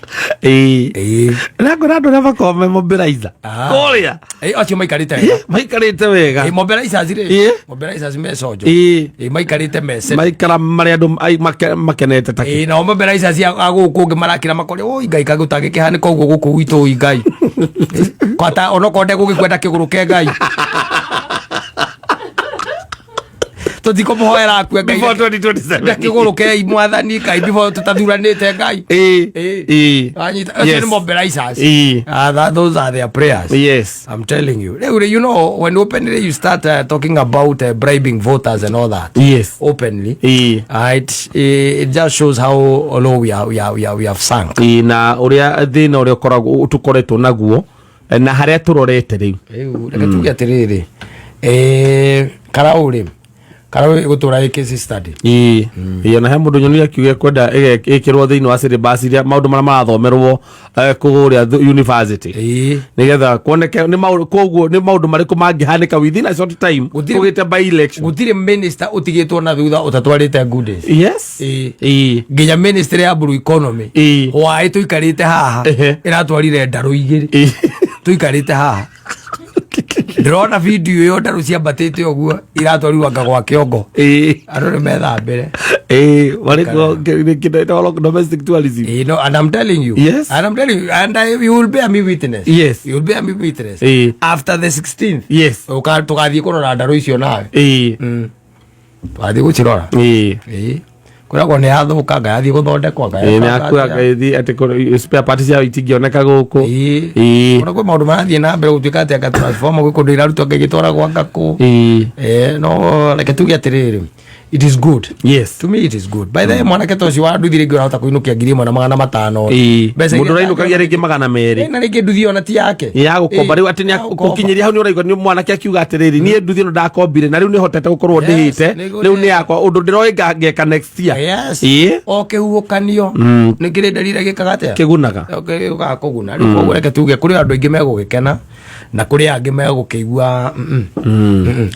[SPEAKER 3] Ĩĩ.
[SPEAKER 1] Ĩĩ.
[SPEAKER 3] Na ngona andũ arĩa makoragwo me mobilizer. Kũrĩa.
[SPEAKER 1] Ĩĩ, acio maikarĩte wega.
[SPEAKER 3] Maikarĩte wega.
[SPEAKER 1] Ĩĩ, mobilizers rĩ.
[SPEAKER 3] Ĩĩ.
[SPEAKER 1] Mobilizers me conjo.
[SPEAKER 3] Ĩĩ.
[SPEAKER 1] Ĩĩ, maikarĩte mece.
[SPEAKER 3] Maikara marĩa andũ makenete ta
[SPEAKER 1] Ĩĩ, nao mobilizers a gũkũ ũngĩ marakira makore, oi Ngai kagũtangĩkĩhanĩka ũguo gũkũ gwitũ, oi Ngai. Kwata onokorwo ndegũgĩkwenda kĩgũrũ ke Ngai. Tũtikũmũhoera akue Ngai.
[SPEAKER 3] Before 2027.
[SPEAKER 1] Ndakĩgũrũ ke mwathani Ngai before tũtathuranĩte Ngai.
[SPEAKER 3] Ĩĩ.
[SPEAKER 1] Ĩĩ.
[SPEAKER 3] Ĩĩ.
[SPEAKER 1] Wanyita, acio
[SPEAKER 3] Yes.
[SPEAKER 1] nĩ mobilizers.
[SPEAKER 3] Ĩĩ.
[SPEAKER 1] Those are their prayers.
[SPEAKER 3] Yes.
[SPEAKER 1] I'm telling you. Rĩu rĩ, you know, when openly you start talking about bribing voters and all that.
[SPEAKER 3] Yes.
[SPEAKER 1] Openly.
[SPEAKER 3] Ĩĩ.
[SPEAKER 1] It just shows how low we have sunk.
[SPEAKER 3] Ĩĩ, na ũrĩa thĩna ũrĩa ũkoragwo tũkoretwo naguo na harĩa tũrorete rĩu.
[SPEAKER 1] Rĩu reke tuge atĩrĩrĩ, karaũ rĩ, karaũ ĩgũtũra ĩ case study.
[SPEAKER 3] Ĩĩ. Ĩĩ, ona he mũndũ nyonire akiuga kwenda ĩkĩrwo thĩinĩ wa syllabus iria maũndũ marĩa marathomerwo kũrĩa university.
[SPEAKER 1] Ĩĩ.
[SPEAKER 3] Nĩgetha kuoneke nĩ maũndũ, koguo nĩ maũndũ marĩkũ mangĩhanĩka within a short time
[SPEAKER 1] Gũtirĩ-
[SPEAKER 3] kũgĩte by election.
[SPEAKER 1] Gũtirĩ minister ũtigĩtwo na thutha ũtatwarĩte goodies.
[SPEAKER 3] Yes.
[SPEAKER 1] Ĩĩ.
[SPEAKER 3] Ĩĩ.
[SPEAKER 1] Nginya ministry ya blue economy.
[SPEAKER 3] Ĩĩ.
[SPEAKER 1] Hwaĩ tũikarĩte haha
[SPEAKER 3] Ehe.
[SPEAKER 1] ĩratwarire ndarũ igĩrĩ.
[SPEAKER 3] Ĩĩ.
[SPEAKER 1] Tũikarĩte haha. Ndĩrona video ĩyo ndarũ ciambatĩte ũguo iratwarirwo anga gwa kĩongo.
[SPEAKER 3] Ĩĩ.
[SPEAKER 1] Andũ nĩ methambĩre.
[SPEAKER 3] Ĩĩ, marĩ kuo kĩndũ domestic tourism.
[SPEAKER 1] Ĩĩ, no, and I'm telling you.
[SPEAKER 3] Yes.
[SPEAKER 1] And I'm telling you, and you will bear me witness.
[SPEAKER 3] Yes.
[SPEAKER 1] You will bear me witness.
[SPEAKER 3] Ĩĩ.
[SPEAKER 1] After the 16th.
[SPEAKER 3] Yes.
[SPEAKER 1] Tũgathiĩ kũrora ndarũ icio nawe.
[SPEAKER 3] Ĩĩ.
[SPEAKER 1] Tũgathiĩ gũcirora.
[SPEAKER 3] Ĩĩ.
[SPEAKER 1] Ĩĩ. Kũragwo nĩ yathũka, nga yathiĩ gũthondekwo, nga
[SPEAKER 3] Ĩĩ, nĩ
[SPEAKER 1] yekwo
[SPEAKER 3] akuaga
[SPEAKER 1] atĩa.
[SPEAKER 3] ĩthiĩ atĩ spare parts ciayo itingĩoneka gũkũ.
[SPEAKER 1] Ĩĩ.
[SPEAKER 3] Ĩĩ.
[SPEAKER 1] Ona kwĩ maũndũ marathiĩ na mbere gũtuĩka atĩ anga transformer gwĩ kũndũ irarutwo anga ĩgĩtwaragwo anga kũ.
[SPEAKER 3] Ĩĩ.
[SPEAKER 1] No reke tuge atĩrĩrĩ, it is good.
[SPEAKER 3] Yes.
[SPEAKER 1] To me it is good. By the way, mwanake ta ũcio wa nduthi rĩngĩ ũrahota kũinũkia 1500.
[SPEAKER 3] Ĩĩ.
[SPEAKER 1] Mbeca
[SPEAKER 3] Mũndũ
[SPEAKER 1] iria
[SPEAKER 3] ũrainũkagia rĩngĩ 200.
[SPEAKER 1] Ĩĩ, na rĩngĩ nduthi ona ti yake.
[SPEAKER 3] Ya gũkomba
[SPEAKER 1] Ĩĩ,
[SPEAKER 3] rĩu atĩ nĩ
[SPEAKER 1] ya gũkomba.
[SPEAKER 3] gũkinyĩria hau nĩ ũraigua nĩ mwanake akiuga atĩrĩrĩ, niĩ nduthi ĩno ndakombire na rĩu nĩ hotete gũkorwo
[SPEAKER 1] Yes,
[SPEAKER 3] ndĩhĩte,
[SPEAKER 1] nĩguo
[SPEAKER 3] rĩu nĩ yakwa, ũndũ ndĩroĩ ngeka next year.
[SPEAKER 1] Yes.
[SPEAKER 3] Ĩĩ.
[SPEAKER 1] O kĩhuhũkanio nĩ kĩrĩ ndarira gĩkaga atĩa?
[SPEAKER 3] Kĩgunaga.
[SPEAKER 1] Gĩũkaga kũguna. Rĩu koguo reke tuge kũrĩ andũ aingĩ megũgĩkena na kũrĩ angĩ megũkĩigua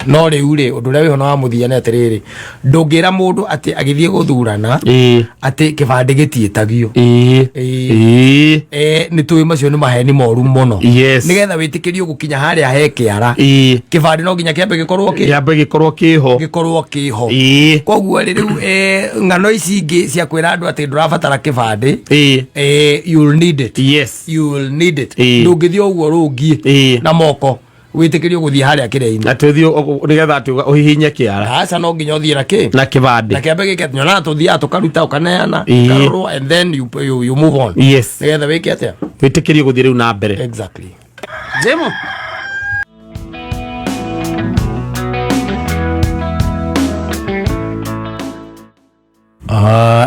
[SPEAKER 1] No rĩu rĩ, ũndũ ũrĩa wĩho na wa mũthia nĩ atĩrĩrĩ, ndũngĩra mũndũ atĩ agĩthiĩ gũthurana
[SPEAKER 3] Ĩĩ.
[SPEAKER 1] atĩ kĩbandĩ gĩtiĩtagio.
[SPEAKER 3] Ĩĩ.
[SPEAKER 1] Ĩĩ.
[SPEAKER 3] Ĩĩ.
[SPEAKER 1] Nĩ tũĩ macio nĩ maheni moru mũno.
[SPEAKER 3] Yes.
[SPEAKER 1] Nĩgetha wĩtĩkĩrio gũkinya harĩa he kĩara,
[SPEAKER 3] Ĩĩ.
[SPEAKER 1] kĩbandĩ no nginya kĩambe gĩkorwo kĩ
[SPEAKER 3] Kĩambe gĩkorwo kĩho.
[SPEAKER 1] Gĩkorwo kĩho.
[SPEAKER 3] Ĩĩ.
[SPEAKER 1] Koguo rĩ, rĩu ng'ano ici ingĩ cia kwĩra andũ atĩ ndũrabatara kĩbandĩ,
[SPEAKER 3] Ĩĩ.
[SPEAKER 1] You'll need it.
[SPEAKER 3] Yes.
[SPEAKER 1] You will need it.
[SPEAKER 3] Ĩĩ.
[SPEAKER 1] Ndũngĩthiĩ ũguo rũngiĩ
[SPEAKER 3] Ĩĩ.
[SPEAKER 1] na moko wĩtĩkĩrio gũthiĩ harĩa kĩrĩa-inĩ.
[SPEAKER 3] Atĩ ũthiĩ nĩgetha atĩ ũhihinye kĩara.
[SPEAKER 1] Aca, no nginya ũthiĩ na kĩ?
[SPEAKER 3] Na kĩbandĩ.
[SPEAKER 1] Na kĩambe gĩke nyonaga tũthiaga tũkaruta ũkaneana,
[SPEAKER 3] Ĩĩ.
[SPEAKER 1] ũkarorwo and then you move on.
[SPEAKER 3] Yes.
[SPEAKER 1] Nĩgetha wĩke atĩa?
[SPEAKER 3] Wĩtĩkĩrio gũthiĩ rĩu na mbere.
[SPEAKER 1] Exactly.
[SPEAKER 3] Jemo.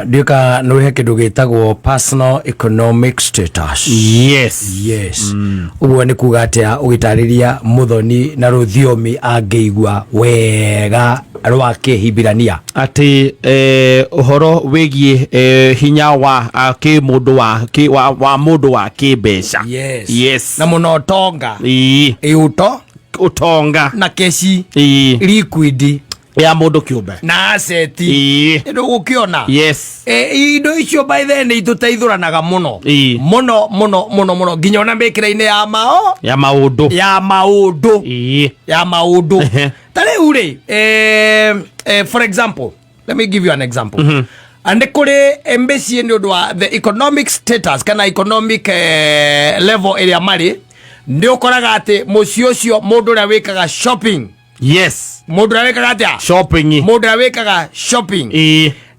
[SPEAKER 1] Ndiũka nĩ he kĩndũ gĩtagwo personal economic status.
[SPEAKER 3] Yes.
[SPEAKER 1] Yes. Ũguo nĩ kuga atĩa ũgĩtarĩria mũthoni na rũthiomi angĩigua wega rwa kĩhibirania?
[SPEAKER 3] Atĩ ũhoro wĩgiĩ hinya wa kĩmũndũ wa kĩ, wa mũndũ wa kĩmbeca.
[SPEAKER 1] Yes.
[SPEAKER 3] Yes.
[SPEAKER 1] Na mũno ũtonga.
[SPEAKER 3] Ĩĩ.
[SPEAKER 1] Ĩ ũto
[SPEAKER 3] Ũtonga.
[SPEAKER 1] Na keci.
[SPEAKER 3] Ĩĩ.
[SPEAKER 1] Liquid.
[SPEAKER 3] Ya mũndũ kĩũmbe.
[SPEAKER 1] Na asset.
[SPEAKER 3] Ĩĩ.
[SPEAKER 1] Ndũgũkĩona?
[SPEAKER 3] Yes.
[SPEAKER 1] Indo icio by then nĩ itũteithũranaga mũno. Mũno mũno mũno mũno, nginya ona mĩkĩra-inĩ ya mao
[SPEAKER 3] Ya maũndũ.
[SPEAKER 1] Ya maũndũ. Ya maũndũ. Ta rĩu rĩ, for example, let me give you an example. Nĩ kũrĩ mĩciĩ, nĩ ũndũ wa the economic status kana economic level ĩrĩa marĩ, nĩ ũkoraga atĩ mũciĩ ũcio mũndũ ũrĩa wĩkaga shopping, mũndũ ũrĩa wĩkaga atĩa?
[SPEAKER 3] Shopping.
[SPEAKER 1] Mũndũ ũrĩa wĩkaga shopping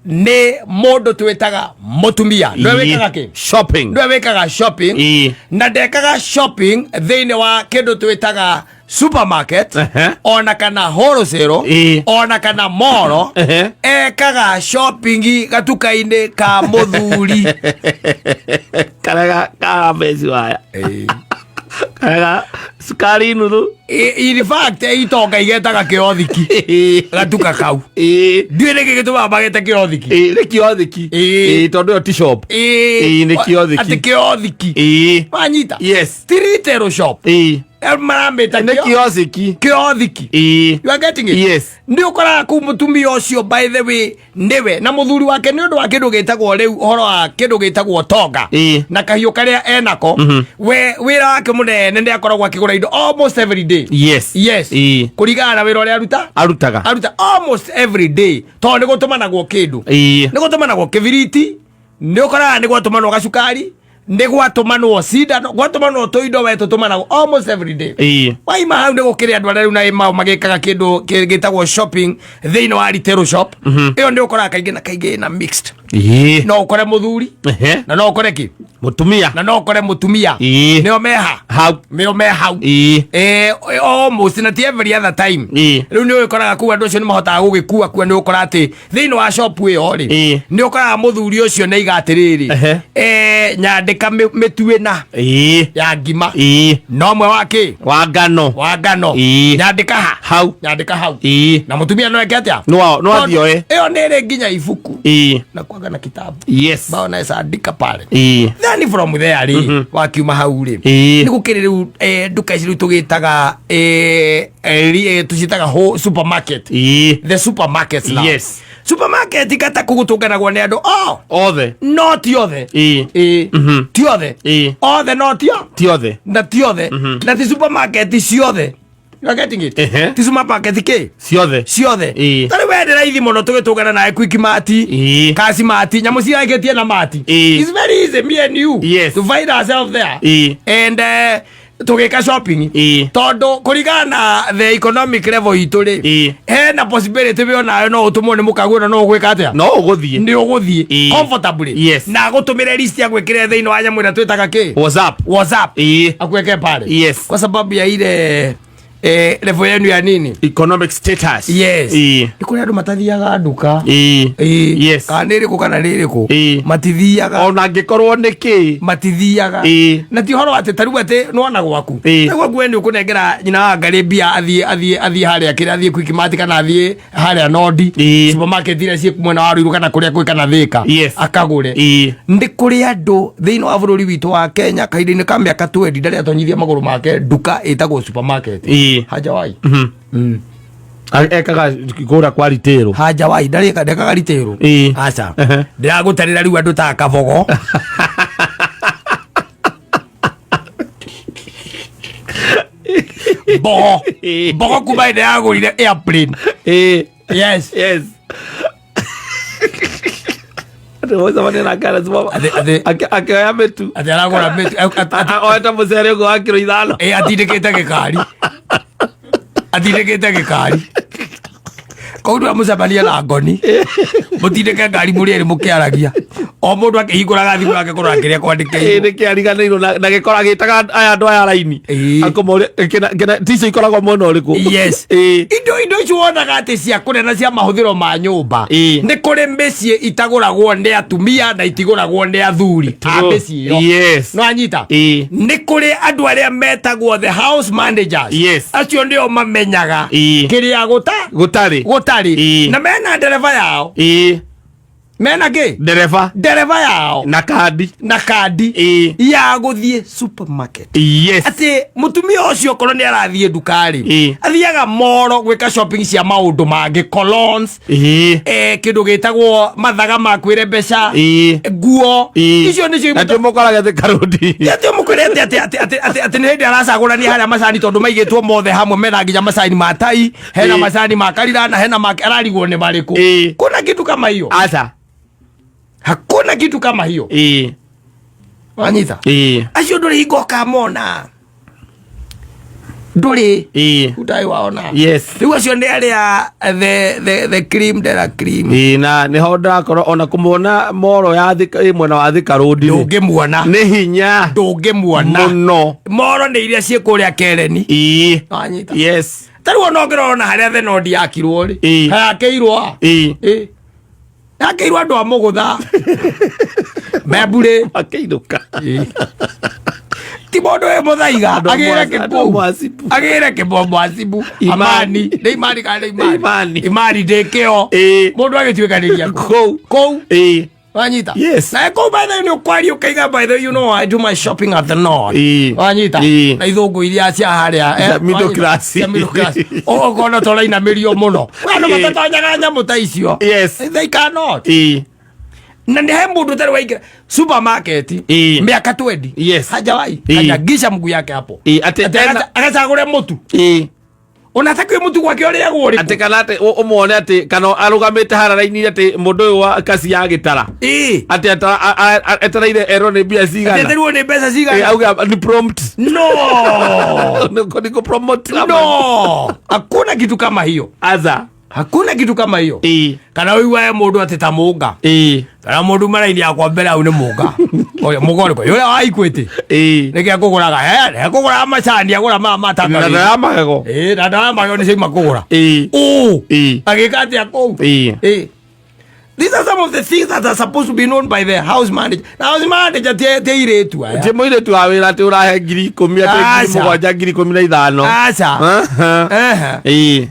[SPEAKER 1] nĩ mũndũ twĩtaga mũtumia, nĩwe wĩkaga kĩ?
[SPEAKER 3] Shopping.
[SPEAKER 1] Nĩwe wĩkaga shopping. Na ndekaga shopping thĩinĩ wa kĩndũ twĩtaga supermarket, ona kana wholesale, ona kana moro. Ekaga shopping gatuka-inĩ ka mũthuri.
[SPEAKER 3] Karega ka meci waya, karega cukari nuthu.
[SPEAKER 1] In fact, itonga igetaga kĩothiki gatuka kau. Ndiũĩ nĩkĩ gĩtũmaga magete kĩothiki.
[SPEAKER 3] Ĩĩ, nĩ kiothiki. Ĩĩ, tondũ ĩyo ti shop. Ĩĩ, nĩ kiothiki.
[SPEAKER 1] Atĩ kĩothiki. Wanyita?
[SPEAKER 3] Yes.
[SPEAKER 1] Ti retail shop. Maramĩta
[SPEAKER 3] Nĩ kiothiki.
[SPEAKER 1] Kĩothiki. You are getting it?
[SPEAKER 3] Yes.
[SPEAKER 1] Nĩ ũkoraga kũu mũtumia ũcio, by the way, nĩwe na mũthuri wake, nĩ ũndũ wa kĩndũ gĩtagwo rĩu ũhoro wa kĩndũ gĩtagwo tonga na kahiũ karĩa enako, we wĩra wake mũnene nĩ akoragwo akĩgũra indo almost every day. Yes. Kũringana na wĩra ũrĩa aruta.
[SPEAKER 3] Arutaga.
[SPEAKER 1] Aruta almost every day, tondũ nĩ gũtũmanagwo kĩndũ, nĩ gũtũmanagwo kĩbiriti, nĩ ũkoraga nĩ gwatũmanwo gacukari, nĩ gwatũmanwo cindano, gwatũmanwo tũindo we tũtũmanagwo almost every day. Waima hau, nĩ gũkĩrĩ andũ arĩa rĩu na mao magĩkaga kĩndũ gĩtagwo shopping thĩinĩ wa retail shop. Ĩyo nĩ ũkoraga kaingĩ na kaingĩ na mixed. No ũkore mũthuri na no ũkore kĩ?
[SPEAKER 3] Mũtumia.
[SPEAKER 1] Na no ũkore mũtumia. Nĩo meha
[SPEAKER 3] hau.
[SPEAKER 1] Nĩo me hau. Almost na ti every other time. Rĩu nĩ ũkoraga kũu andũ acio nĩ mahotaga gũgĩkua kua. Nĩ ũkora atĩ thĩinĩ wa shop ĩyo rĩ, nĩ ũkoraga mũthuri ũcio nĩ aiga atĩrĩrĩ, nyandĩka mĩtu ĩna ya ngima, no mwe wa kĩ?
[SPEAKER 3] Wa ngano.
[SPEAKER 1] Wa ngano. Nyandĩka ha?
[SPEAKER 3] Hau.
[SPEAKER 1] Nyandĩka hau. Na mũtumia no eke atĩa?
[SPEAKER 3] No athioe.
[SPEAKER 1] Ĩyo nĩ ĩrĩ nginya ibuku na kwaga na kitabu bao naweza andika pale. Then from there rĩ, wakiuma hau rĩ, nĩ gũkĩrĩ rĩu nduka ici rĩu tũgĩtaga tũciĩtaga supermarket. The supermarkets now. Supermarket gata kũu gũtũnganagwo nĩ andũ oh
[SPEAKER 3] Othe.
[SPEAKER 1] No ti othe. Ĩĩ. Ti othe. Othe no tio
[SPEAKER 3] Ti othe.
[SPEAKER 1] Na ti othe, na ti supermarket ciothe. You are getting it?
[SPEAKER 3] Ehe.
[SPEAKER 1] Ti supermarket kĩ?
[SPEAKER 3] Ciothe.
[SPEAKER 1] Ciothe. Tarĩ we ndĩ raithi mũno tũgĩtũngana nawe Quick Mart, Kasi Mart, nyamũ cirakĩtie na mati. It's very easy, me and you, to find ourselves there and tũgĩka shopping, tondũ kũringana na the economic level itũ rĩ, hena possibility we onawe no ũtũmwo nĩ mũkaguo na no ũgwĩka atĩa?
[SPEAKER 3] No ũgũthiĩ.
[SPEAKER 1] Nĩ ũgũthiĩ comfortably na agũtũmĩre list ya gwĩkĩre thĩinĩ wa nyamũ ĩrĩa twĩtaga kĩ?
[SPEAKER 3] WhatsApp.
[SPEAKER 1] WhatsApp. Akuweke pale. Kwa sababu ya ile level yenu ya nini?
[SPEAKER 3] Economic status.
[SPEAKER 1] Yes. Nĩ kũrĩ andũ matathiaga nduka. Ĩĩ. Kana nĩ ĩrĩkũ kana nĩ ĩrĩkũ, matithiaga.
[SPEAKER 3] Ona angĩkorwo nĩ kĩ.
[SPEAKER 1] Matithiaga. Na ti ũhoro atĩ tarĩu atĩ nĩwona gwaku. Ta gwaku we nĩ ũkũnengera nyina wa ngarĩ mbia athiĩ harĩa kĩrĩa, athiĩ Quickmart kana athiĩ harĩa Nodi, supermarket iria ciĩ mwena wa Ruiru kana kũrĩa kwĩ kana Thĩka, akagũre. Nĩ kũrĩ andũ thĩinĩ wa bũrũri witũ wa Kenya kahinda-inĩ ka mĩaka 20 ndarĩ atonyithia magũrũ make nduka ĩtagwo supermarket. Hajawai.
[SPEAKER 3] Ekaga kũra kwa retail.
[SPEAKER 1] Hajawai, ndarĩ ndekaga retail. Aca. Ndĩragũtarĩra rĩu andũ ta kabogo. Mbogo, mbogo kuma hĩndĩ yagũrire airplane. Yes.
[SPEAKER 3] Yes. Mũcemania nake anasema akĩoya mĩtu.
[SPEAKER 1] Atĩ aragũra mĩtu
[SPEAKER 3] Oete mũcere ũguo wa kiro 5.
[SPEAKER 1] Ĩ, atindĩkĩte gĩkari, atindĩkĩte gĩkari kũu nĩwe mũcemania na ngoni, mũtindĩke ngari mũrĩ erĩ mũkĩaragia, o mũndũ akĩhingũraga thimũ yake kũrora kĩrĩa kwandĩkĩirwo.
[SPEAKER 3] Nĩ kĩariganĩirwo na gĩkora gĩtaga aya andũ aya raini. Akũmoria ticio ikoragwo mwena ũrĩkũ.
[SPEAKER 1] Yes. Indo icio wonaga atĩ cia kũrĩa na cia mahũthĩro ma nyũmba, nĩ kũrĩ mĩciĩ itagũragwo nĩ atumia na itigũragwo nĩ athuri a mĩciĩ ĩyo. No anyita? Nĩ kũrĩ andũ arĩa metagwo the house managers. Acio nĩo mamenyaga kĩrĩa gũta
[SPEAKER 3] Gũtarĩ.
[SPEAKER 1] Gũtarĩ. Na mena ndereba yao. Mena kĩ?
[SPEAKER 3] Ndereba.
[SPEAKER 1] Ndereba yao.
[SPEAKER 3] Na kandi.
[SPEAKER 1] Na kandi.
[SPEAKER 3] Ĩĩ.
[SPEAKER 1] Ya gũthiĩ supermarket.
[SPEAKER 3] Yes.
[SPEAKER 1] Atĩ mũtumia ũcio okorwo nĩ arathiĩ nduka-rĩ,
[SPEAKER 3] Ĩĩ.
[SPEAKER 1] athiaga moro gwĩka shopping cia maũndũ mangĩ, colognes,
[SPEAKER 3] Ĩĩ.
[SPEAKER 1] kĩndũ gĩtagwo mathaga ma kwĩrembeca,
[SPEAKER 3] Ĩĩ.
[SPEAKER 1] nguo.
[SPEAKER 3] Ĩĩ.
[SPEAKER 1] Icio nĩcio.
[SPEAKER 3] Na tio mũkoraga Thika Road.
[SPEAKER 1] Atĩ mũkwĩre atĩ nĩ hĩndĩ aracagũrania harĩa macani, tondũ maigĩtwo mothe hamwe, mena nginya macani ma tai, hena
[SPEAKER 3] Ĩĩ.
[SPEAKER 1] macani ma karira na hena ma ararigwo nĩ marĩkũ.
[SPEAKER 3] Ĩĩ.
[SPEAKER 1] Kuna kitu kama hiyo?
[SPEAKER 3] Aca.
[SPEAKER 1] Hakuna kitu kama hiyo.
[SPEAKER 3] Ĩĩ.
[SPEAKER 1] Wanyita?
[SPEAKER 3] Ĩĩ.
[SPEAKER 1] Acio ndũrĩ hingo ũkamona, ndũrĩ
[SPEAKER 3] Ĩĩ.
[SPEAKER 1] utarĩ waona.
[SPEAKER 3] Yes.
[SPEAKER 1] Rĩu acio nĩ arĩa the cream de la cream.
[SPEAKER 3] Ĩĩ, na nĩho ndĩrakorwo ona kũmona moro ya Thika ĩ mwena wa Thika Road rĩ,
[SPEAKER 1] Ndũngĩmuona.
[SPEAKER 3] Nĩ hinya.
[SPEAKER 1] Ndũngĩmuona.
[SPEAKER 3] Mũno.
[SPEAKER 1] Moro nĩ iria ciĩ kũrĩa Kereni.
[SPEAKER 3] Ĩĩ.
[SPEAKER 1] Wanyita?
[SPEAKER 3] Yes.
[SPEAKER 1] Tarĩu ona ũngĩrora ona harĩa Thenodi yakirwo rĩ,
[SPEAKER 3] Ĩĩ.
[SPEAKER 1] hayakĩirwo a?
[SPEAKER 3] Ĩĩ.
[SPEAKER 1] Ĩĩ. Yakĩirwo andũ a mũgũtha memburĩ.
[SPEAKER 3] Makĩinũka.
[SPEAKER 1] Ti mũndũ wĩ mũthaiga.
[SPEAKER 3] Andũ a
[SPEAKER 1] Agĩre
[SPEAKER 3] andũ a
[SPEAKER 1] kĩkũu.
[SPEAKER 3] Mwasibu.
[SPEAKER 1] Agĩre kĩmbo mwasibu.
[SPEAKER 3] Imani.
[SPEAKER 1] Amani nĩ imani kana nĩ imani?
[SPEAKER 3] Imani.
[SPEAKER 1] Imani ndĩkĩo.
[SPEAKER 3] Ĩĩ.
[SPEAKER 1] Mũndũ agĩtuĩkanĩria
[SPEAKER 3] kũu.
[SPEAKER 1] Kũu.
[SPEAKER 3] Ĩĩ.
[SPEAKER 1] Wanyita?
[SPEAKER 3] Yes.
[SPEAKER 1] Na kũu, by the way, nĩ ũkwaria ũkaiga, "By the way, you know I do my shopping at the north."
[SPEAKER 3] Ĩĩ.
[SPEAKER 1] Wanyita?
[SPEAKER 3] Ĩĩ.
[SPEAKER 1] Na ithũngũ iria cia harĩa
[SPEAKER 3] Cia middle
[SPEAKER 1] wanyita?
[SPEAKER 3] class.
[SPEAKER 1] Cia middle class, ũkona tũrainamĩrio mũno andũ
[SPEAKER 3] Ĩĩ.
[SPEAKER 1] matatonyaga nyamũ ta icio.
[SPEAKER 3] Yes.
[SPEAKER 1] They cannot.
[SPEAKER 3] Ĩĩ.
[SPEAKER 1] Na nĩ he mũndũ ũtarĩ waingĩra supermarket
[SPEAKER 3] Ĩĩ.
[SPEAKER 1] mĩaka 20.
[SPEAKER 3] Yes.
[SPEAKER 1] Hajawahi
[SPEAKER 3] Ĩĩ.
[SPEAKER 1] kanyagisha mguu yake hapo.
[SPEAKER 3] Ĩĩ, atĩ
[SPEAKER 1] Atĩ agacagũre mũtu.
[SPEAKER 3] Ĩĩ.
[SPEAKER 1] Ona atakwĩ mũtu gwake ũrĩagwo ũrĩkũ.
[SPEAKER 3] Atĩ kana atĩ ũmwone atĩ kana arũgamĩte harĩa raini atĩ mũndũ ũyũ wa kasi ya gĩtara
[SPEAKER 1] Ĩĩ.
[SPEAKER 3] atĩ etereire erwo nĩ mbia cigana.
[SPEAKER 1] Etereirwo nĩ mbeca
[SPEAKER 3] Ĩĩ,
[SPEAKER 1] cigana.
[SPEAKER 3] auga ni prompt.
[SPEAKER 1] No.
[SPEAKER 3] Nĩ kũ promote.
[SPEAKER 1] No, hakuna kitu kama hiyo.
[SPEAKER 3] Aza.
[SPEAKER 1] Hakuna kitu kama hiyo.
[SPEAKER 3] Ĩĩ.
[SPEAKER 1] Kana ũiguae mũndũ atĩ ta mũnga,
[SPEAKER 3] Ĩĩ.
[SPEAKER 1] kana mũndũ maraini yakwa mbere au nĩ mũnga. Oya, mũnga ũrĩkũ? Ũrĩa wa Equity?
[SPEAKER 3] Ĩĩ.
[SPEAKER 1] Nĩkĩ akũgũraga? Akũgũraga macani, agũra maya
[SPEAKER 3] Na
[SPEAKER 1] matanga.
[SPEAKER 3] ndaya magego.
[SPEAKER 1] Ĩĩ, na ndawa magego nĩcio imakũgũra.
[SPEAKER 3] Ĩĩ.
[SPEAKER 1] Ũ
[SPEAKER 3] Ĩĩ.
[SPEAKER 1] agĩka atĩa kũu?
[SPEAKER 3] Ĩĩ.
[SPEAKER 1] Ĩĩ. These are some of the things that are supposed to be known by the house manager. Na house manager ti airĩtu aya.
[SPEAKER 3] Ti mũirĩtu wa wĩra atĩ ũrahe 10,000, atĩ ngiri
[SPEAKER 1] Aca.
[SPEAKER 3] 7, 15,000.
[SPEAKER 1] Aca.
[SPEAKER 3] Aha.
[SPEAKER 1] Ehe.
[SPEAKER 3] Ĩĩ.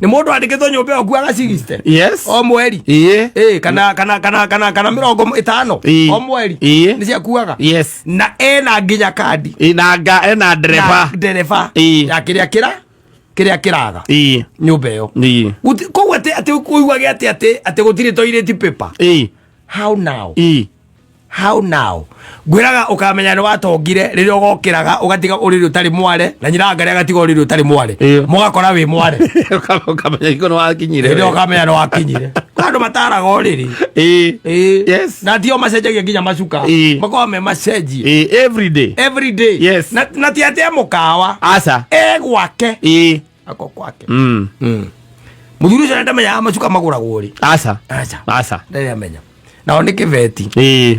[SPEAKER 1] Nĩ mũndũ andĩkĩtwo nyũmba ĩyo kuaga 60
[SPEAKER 3] Yes.
[SPEAKER 1] o mweri.
[SPEAKER 3] Ĩĩ.
[SPEAKER 1] Ĩĩ, kana 50
[SPEAKER 3] Ĩĩ.
[SPEAKER 1] o mweri.
[SPEAKER 3] Ĩĩ.
[SPEAKER 1] Nĩ ciakuaga.
[SPEAKER 3] Yes.
[SPEAKER 1] Na ena nginya kandi.
[SPEAKER 3] Ĩĩ, na nga ena ndereba.
[SPEAKER 1] Na ndereba.
[SPEAKER 3] Ĩĩ.
[SPEAKER 1] Ya kĩrĩa kĩraga
[SPEAKER 3] Ĩĩ.
[SPEAKER 1] nyũmba ĩyo.
[SPEAKER 3] Ĩĩ.
[SPEAKER 1] Koguo atĩ ũiguage atĩ gũtirĩ toilet paper.
[SPEAKER 3] Ĩĩ.
[SPEAKER 1] How now?
[SPEAKER 3] Ĩĩ.
[SPEAKER 1] How now? Ngwĩraga ũkamenya nĩ watongire rĩrĩa ũgokĩraga ũgatiga ũrĩrĩ ũtarĩ mware, na nyina ngari agatiga ũrĩrĩ ũtarĩ mware.
[SPEAKER 3] Ĩĩ.
[SPEAKER 1] Mũgakora wĩ mware.
[SPEAKER 3] Ũkamenya iko nĩ wakinyire.
[SPEAKER 1] Rĩrĩa ũkamenya nĩ wakinyire. Kwĩ andũ mataraga ũrĩrĩ.
[SPEAKER 3] Ĩĩ.
[SPEAKER 1] Ĩĩ.
[SPEAKER 3] Yes.
[SPEAKER 1] Na tio macenjagia nginya macuka.
[SPEAKER 3] Ĩĩ.
[SPEAKER 1] Makoragwo me macenjie.
[SPEAKER 3] Ĩĩ, every day.
[SPEAKER 1] Every day.
[SPEAKER 3] Yes.
[SPEAKER 1] Na ti atĩ e mũkawa.
[SPEAKER 3] Aca.
[SPEAKER 1] E gwake.
[SPEAKER 3] Ĩĩ.
[SPEAKER 1] Ako kwake. Mũthuri ũcio ndamenyaga macuka magũragwo rĩ.
[SPEAKER 3] Aca.
[SPEAKER 1] Aca.
[SPEAKER 3] Aca.
[SPEAKER 1] Ndarĩ amenya. Nao nĩ kĩbeti.
[SPEAKER 3] Ĩĩ.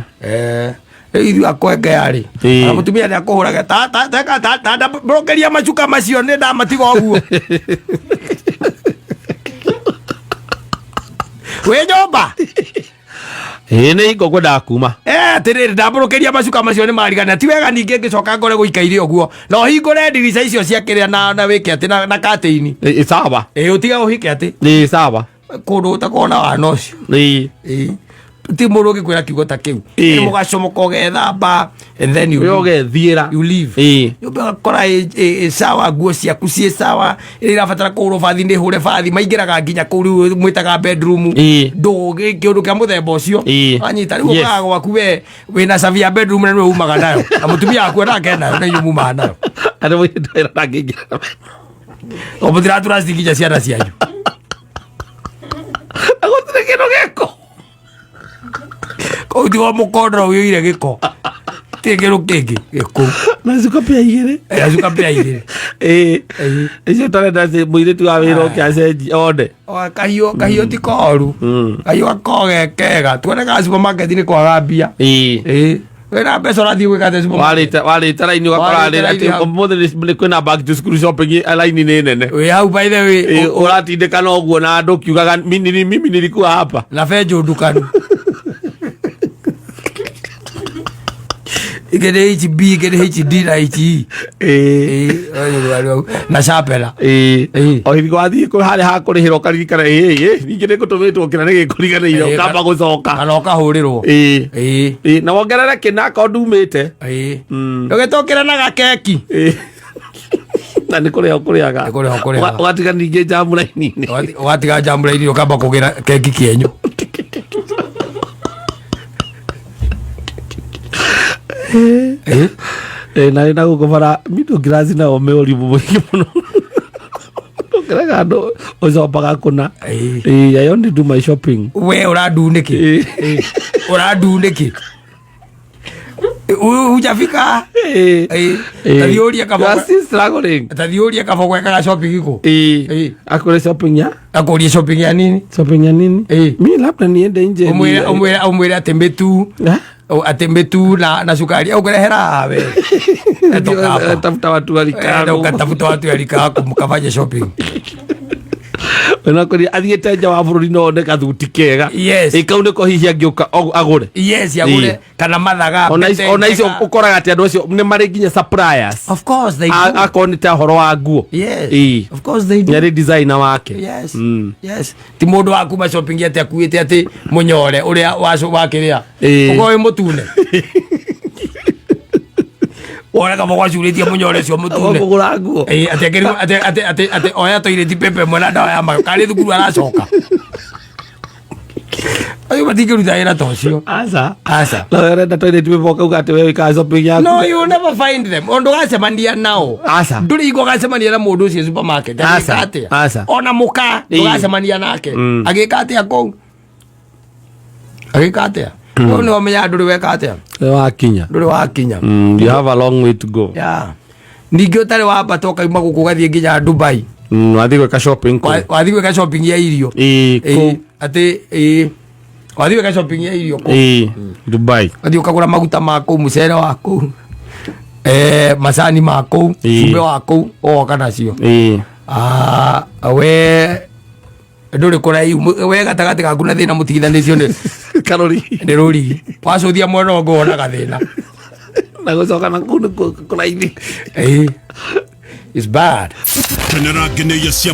[SPEAKER 1] Rĩu ithuĩ akwengea rĩ,
[SPEAKER 3] Ĩĩ.
[SPEAKER 1] ona mũtumia nĩ akũhũraga ta ndambũrũkĩria macuka macio, nĩ ndamatiga ũguo wĩ nyũmba.
[SPEAKER 3] Ĩĩ, nĩ hingo ngwendaga kuma.
[SPEAKER 1] Atĩrĩrĩ, ndambũrũkĩria macuka macio nĩ marigana ti wega, ningĩ ngĩcoka ngore gũikaire ũguo na ũhingũre ndirica icio cia kĩrĩa na wĩke atĩ na katĩini.
[SPEAKER 3] Ĩĩ, sawa.
[SPEAKER 1] Ĩĩ, ũtige ũhike atĩ
[SPEAKER 3] Ĩĩ, sawa.
[SPEAKER 1] Kũndũ ũtakorwo na wana ũcio.
[SPEAKER 3] Ĩĩ.
[SPEAKER 1] Ĩĩ. Ti mũndũ ũngĩkwĩra kiugo ta kĩu.
[SPEAKER 3] Ĩĩ.
[SPEAKER 1] Nĩ mũgacomoka ũgethamba and then you
[SPEAKER 3] Wĩ
[SPEAKER 1] leave.
[SPEAKER 3] ũgethiĩra.
[SPEAKER 1] You leave.
[SPEAKER 3] Ĩĩ.
[SPEAKER 1] Nyũmba ũgakora ĩ sawa, nguo ciaku ciĩ sawa, ĩrĩa irabatara kũhũrwo bathi nĩ hũre bathi, maingĩraga nginya kũu rĩu mwĩtaga bedroom.
[SPEAKER 3] Ĩĩ.
[SPEAKER 1] Ndũgĩ kĩũndũ kĩa mũthemba ũcio.
[SPEAKER 3] Ĩĩ.
[SPEAKER 1] Wanyita? Rĩu
[SPEAKER 3] Yes.
[SPEAKER 1] ũkaga gwaku we wĩna cabi ya bedroom na nĩwe umaga nayo, na mũtumia waku onake nayo, na inyuĩ mumaga nayo.
[SPEAKER 3] Andũ mũirĩtu wĩra ndangĩingĩra.
[SPEAKER 1] O mũtiratura nginya ciana cianyu.
[SPEAKER 3] Na gũtirĩ kĩndũ gĩko.
[SPEAKER 1] Kũu tigo mũkondoro ũiyũire gĩko, tirĩ kĩndũ kĩngĩ gĩkũu.
[SPEAKER 3] Na cuka pĩa igĩrĩ.
[SPEAKER 1] Cuka pĩa igĩrĩ.
[SPEAKER 3] Ĩĩ, icio ũtarenda atĩ mũirĩtu wa wĩra oke acenji one.
[SPEAKER 1] O, kahiũ ti koru. Kahiũ gakoragwo ge kega tuonekaga supermarket nĩ kwaga mbia.
[SPEAKER 3] Ĩĩ.
[SPEAKER 1] Ĩĩ, wĩna mbeca ũrathiĩ gwĩka atĩa supermarket?
[SPEAKER 3] Warĩte raini ũgakora
[SPEAKER 1] Warĩte raini
[SPEAKER 3] atĩ
[SPEAKER 1] hau.
[SPEAKER 3] ũmũthĩ nĩ kwĩna back to school shopping, raini nĩ nene.
[SPEAKER 1] Wĩ hau, by the way.
[SPEAKER 3] Ĩĩ, ũratindĩkana ũguo na andũ ũkiugaga mimi nilikuwa hapa.
[SPEAKER 1] Na benjũ ndukanu. Ingĩ nĩ HB, ingĩ nĩ HD na HE.
[SPEAKER 3] Ĩĩ.
[SPEAKER 1] Ĩĩ, na shapera.
[SPEAKER 3] Ĩĩ.
[SPEAKER 1] Ĩĩ.
[SPEAKER 3] O hingo wathiĩ kũ harĩa hakũrĩhĩra ũkaririkana ĩĩ ĩĩ ningĩ nĩ ngũtũmĩtwo kĩra nĩ gĩkũriganĩire
[SPEAKER 1] Ĩĩ,
[SPEAKER 3] ũkamba gũcoka.
[SPEAKER 1] Kana ũkahũrĩrwo.
[SPEAKER 3] Ĩĩ.
[SPEAKER 1] Ĩĩ.
[SPEAKER 3] Ĩĩ, na wongerere kĩna akorwo ndumĩte.
[SPEAKER 1] Ĩĩ. Ndũgĩtũkĩre na gakeki.
[SPEAKER 3] Ĩĩ. Na nĩ kũrĩa ũkũrĩaga.
[SPEAKER 1] Nĩ kũrĩa ũkũrĩaga.
[SPEAKER 3] Ũgatiga ningĩ njamu raini-inĩ.
[SPEAKER 1] Ũgatiga njamu raini ũkamba kũgĩra keki kĩenyu.
[SPEAKER 3] Ĩĩ. Ĩĩ, na na gũkũ bara middle class nao me ũrimũ mũingĩ mũno. Ndũngĩrega andũ ũcopaga kũna.
[SPEAKER 1] Ĩĩ.
[SPEAKER 3] Ĩĩ, I only do my shopping.
[SPEAKER 1] We ũrandu nĩkĩ?
[SPEAKER 3] Ĩĩ.
[SPEAKER 1] Ũrandu nĩkĩ? Hujafika?
[SPEAKER 3] Ĩĩ.
[SPEAKER 1] Ĩĩ.
[SPEAKER 3] Ĩĩ.
[SPEAKER 1] Ta thiĩ ũrie
[SPEAKER 3] You are
[SPEAKER 1] Kabogo.
[SPEAKER 3] still struggling.
[SPEAKER 1] Ta thiĩ ũrie Kabogo ekaga shopping kũ?
[SPEAKER 3] Ĩĩ.
[SPEAKER 1] Ĩĩ.
[SPEAKER 3] Akũrĩ shopping ya?
[SPEAKER 1] Akũrie shopping ya nini?
[SPEAKER 3] Shopping ya nini?
[SPEAKER 1] Ĩĩ.
[SPEAKER 3] Mi labda niende nje.
[SPEAKER 1] Ũmwĩre ũmwĩre ũmwĩre atĩ mĩtu
[SPEAKER 3] Eh?
[SPEAKER 1] atĩ mĩtu na cukari ũngĩrehera we. Toka hapa.
[SPEAKER 3] Tafuta watu wa rika
[SPEAKER 1] Enda
[SPEAKER 3] yako.
[SPEAKER 1] ukatafuta watu ya rika yako mkafanye shopping.
[SPEAKER 3] Onakũria athiĩte nja wa bũrũri no one gathuti kega.
[SPEAKER 1] Yes.
[SPEAKER 3] Ĩ kau nĩko hihi angĩũka agũre.
[SPEAKER 1] Yes, yagũre
[SPEAKER 3] Ĩĩ.
[SPEAKER 1] kana mathaga.
[SPEAKER 3] Ona
[SPEAKER 1] mbete
[SPEAKER 3] icio ona icio
[SPEAKER 1] njega.
[SPEAKER 3] ũkoraga atĩ andũ acio nĩ marĩ nginya suppliers.
[SPEAKER 1] Of course they do.
[SPEAKER 3] Akorwo nĩ ta ũhoro wa nguo.
[SPEAKER 1] Yes.
[SPEAKER 3] Ĩĩ.
[SPEAKER 1] Of course they do.
[SPEAKER 3] Nĩ arĩ designer wake.
[SPEAKER 1] Yes. Yes. Ti mũndũ wa kuma shopping atĩ akuĩte atĩ mũnyore ũrĩa wa kĩrĩa.
[SPEAKER 3] Ĩĩ.
[SPEAKER 1] Ũkorwo wĩ mũtune. Wone kaba gwacurĩtie mũnyore ũcio mũtune.
[SPEAKER 3] Kũgũra nguo.
[SPEAKER 1] Ĩĩ, atĩ akĩrigwo atĩ atĩ atĩ atĩ oya toilet paper ĩmwe na ndawa ya magego karĩ thukuru aracoka. Acio matingĩruta wĩra ta ũcio.
[SPEAKER 3] Aca.
[SPEAKER 1] Aca.
[SPEAKER 3] Na we ũrenda toilet paper ũkauga atĩ we wĩkaga shopping yaku.
[SPEAKER 1] No, you never find them. O ndũgacemania nao.
[SPEAKER 3] Aca.
[SPEAKER 1] Ndũrĩ hingo ũgacemania na mũndũ ũcio supermarket.
[SPEAKER 3] Aca.
[SPEAKER 1] Agĩka atĩa?
[SPEAKER 3] Aca.
[SPEAKER 1] Ona mũka
[SPEAKER 3] Ĩĩ.
[SPEAKER 1] ndũgacemania nake. Agĩka atĩa kũu? Agĩka atĩa? Kũu nĩ ũmenyaga ndũrĩ weka atĩa?
[SPEAKER 3] Nĩ wakinya.
[SPEAKER 1] Ndũrĩ wakinya.
[SPEAKER 3] You have a long way to go.
[SPEAKER 1] Yeah. Ningĩ ũtarĩ wambata ũkauma gũkũ ũgathiĩ nginya Dubai.
[SPEAKER 3] Wathiĩ gwĩka shopping kũu.
[SPEAKER 1] Wathiĩ gwĩka shopping ya irio.
[SPEAKER 3] Ĩĩ,
[SPEAKER 1] Ĩĩ,
[SPEAKER 3] kũu.
[SPEAKER 1] atĩ ĩĩ. Wathiĩ gwĩka shopping ya irio kũu.
[SPEAKER 3] Ĩĩ, Dubai.
[SPEAKER 1] Ũgathiĩ ũkagũra maguta ma kũu, mũcere wa kũu, macani ma kũu,
[SPEAKER 3] Ĩĩ.
[SPEAKER 1] cumbĩ wa kũu, ũgoka nacio.
[SPEAKER 3] Ĩĩ.
[SPEAKER 1] Ah, we ndũrĩ kũraihu, we gatagatĩ gaku na thĩna mũtigithanĩtio nĩ
[SPEAKER 3] Karori.
[SPEAKER 1] nĩ rũrigi. Wacũthia mwena ũngĩ wonaga thĩna.
[SPEAKER 3] Na gũcoka na kũu nĩ kũraithi.
[SPEAKER 1] Ĩĩ. It's bad.
[SPEAKER 6] Kenera ngeneia cia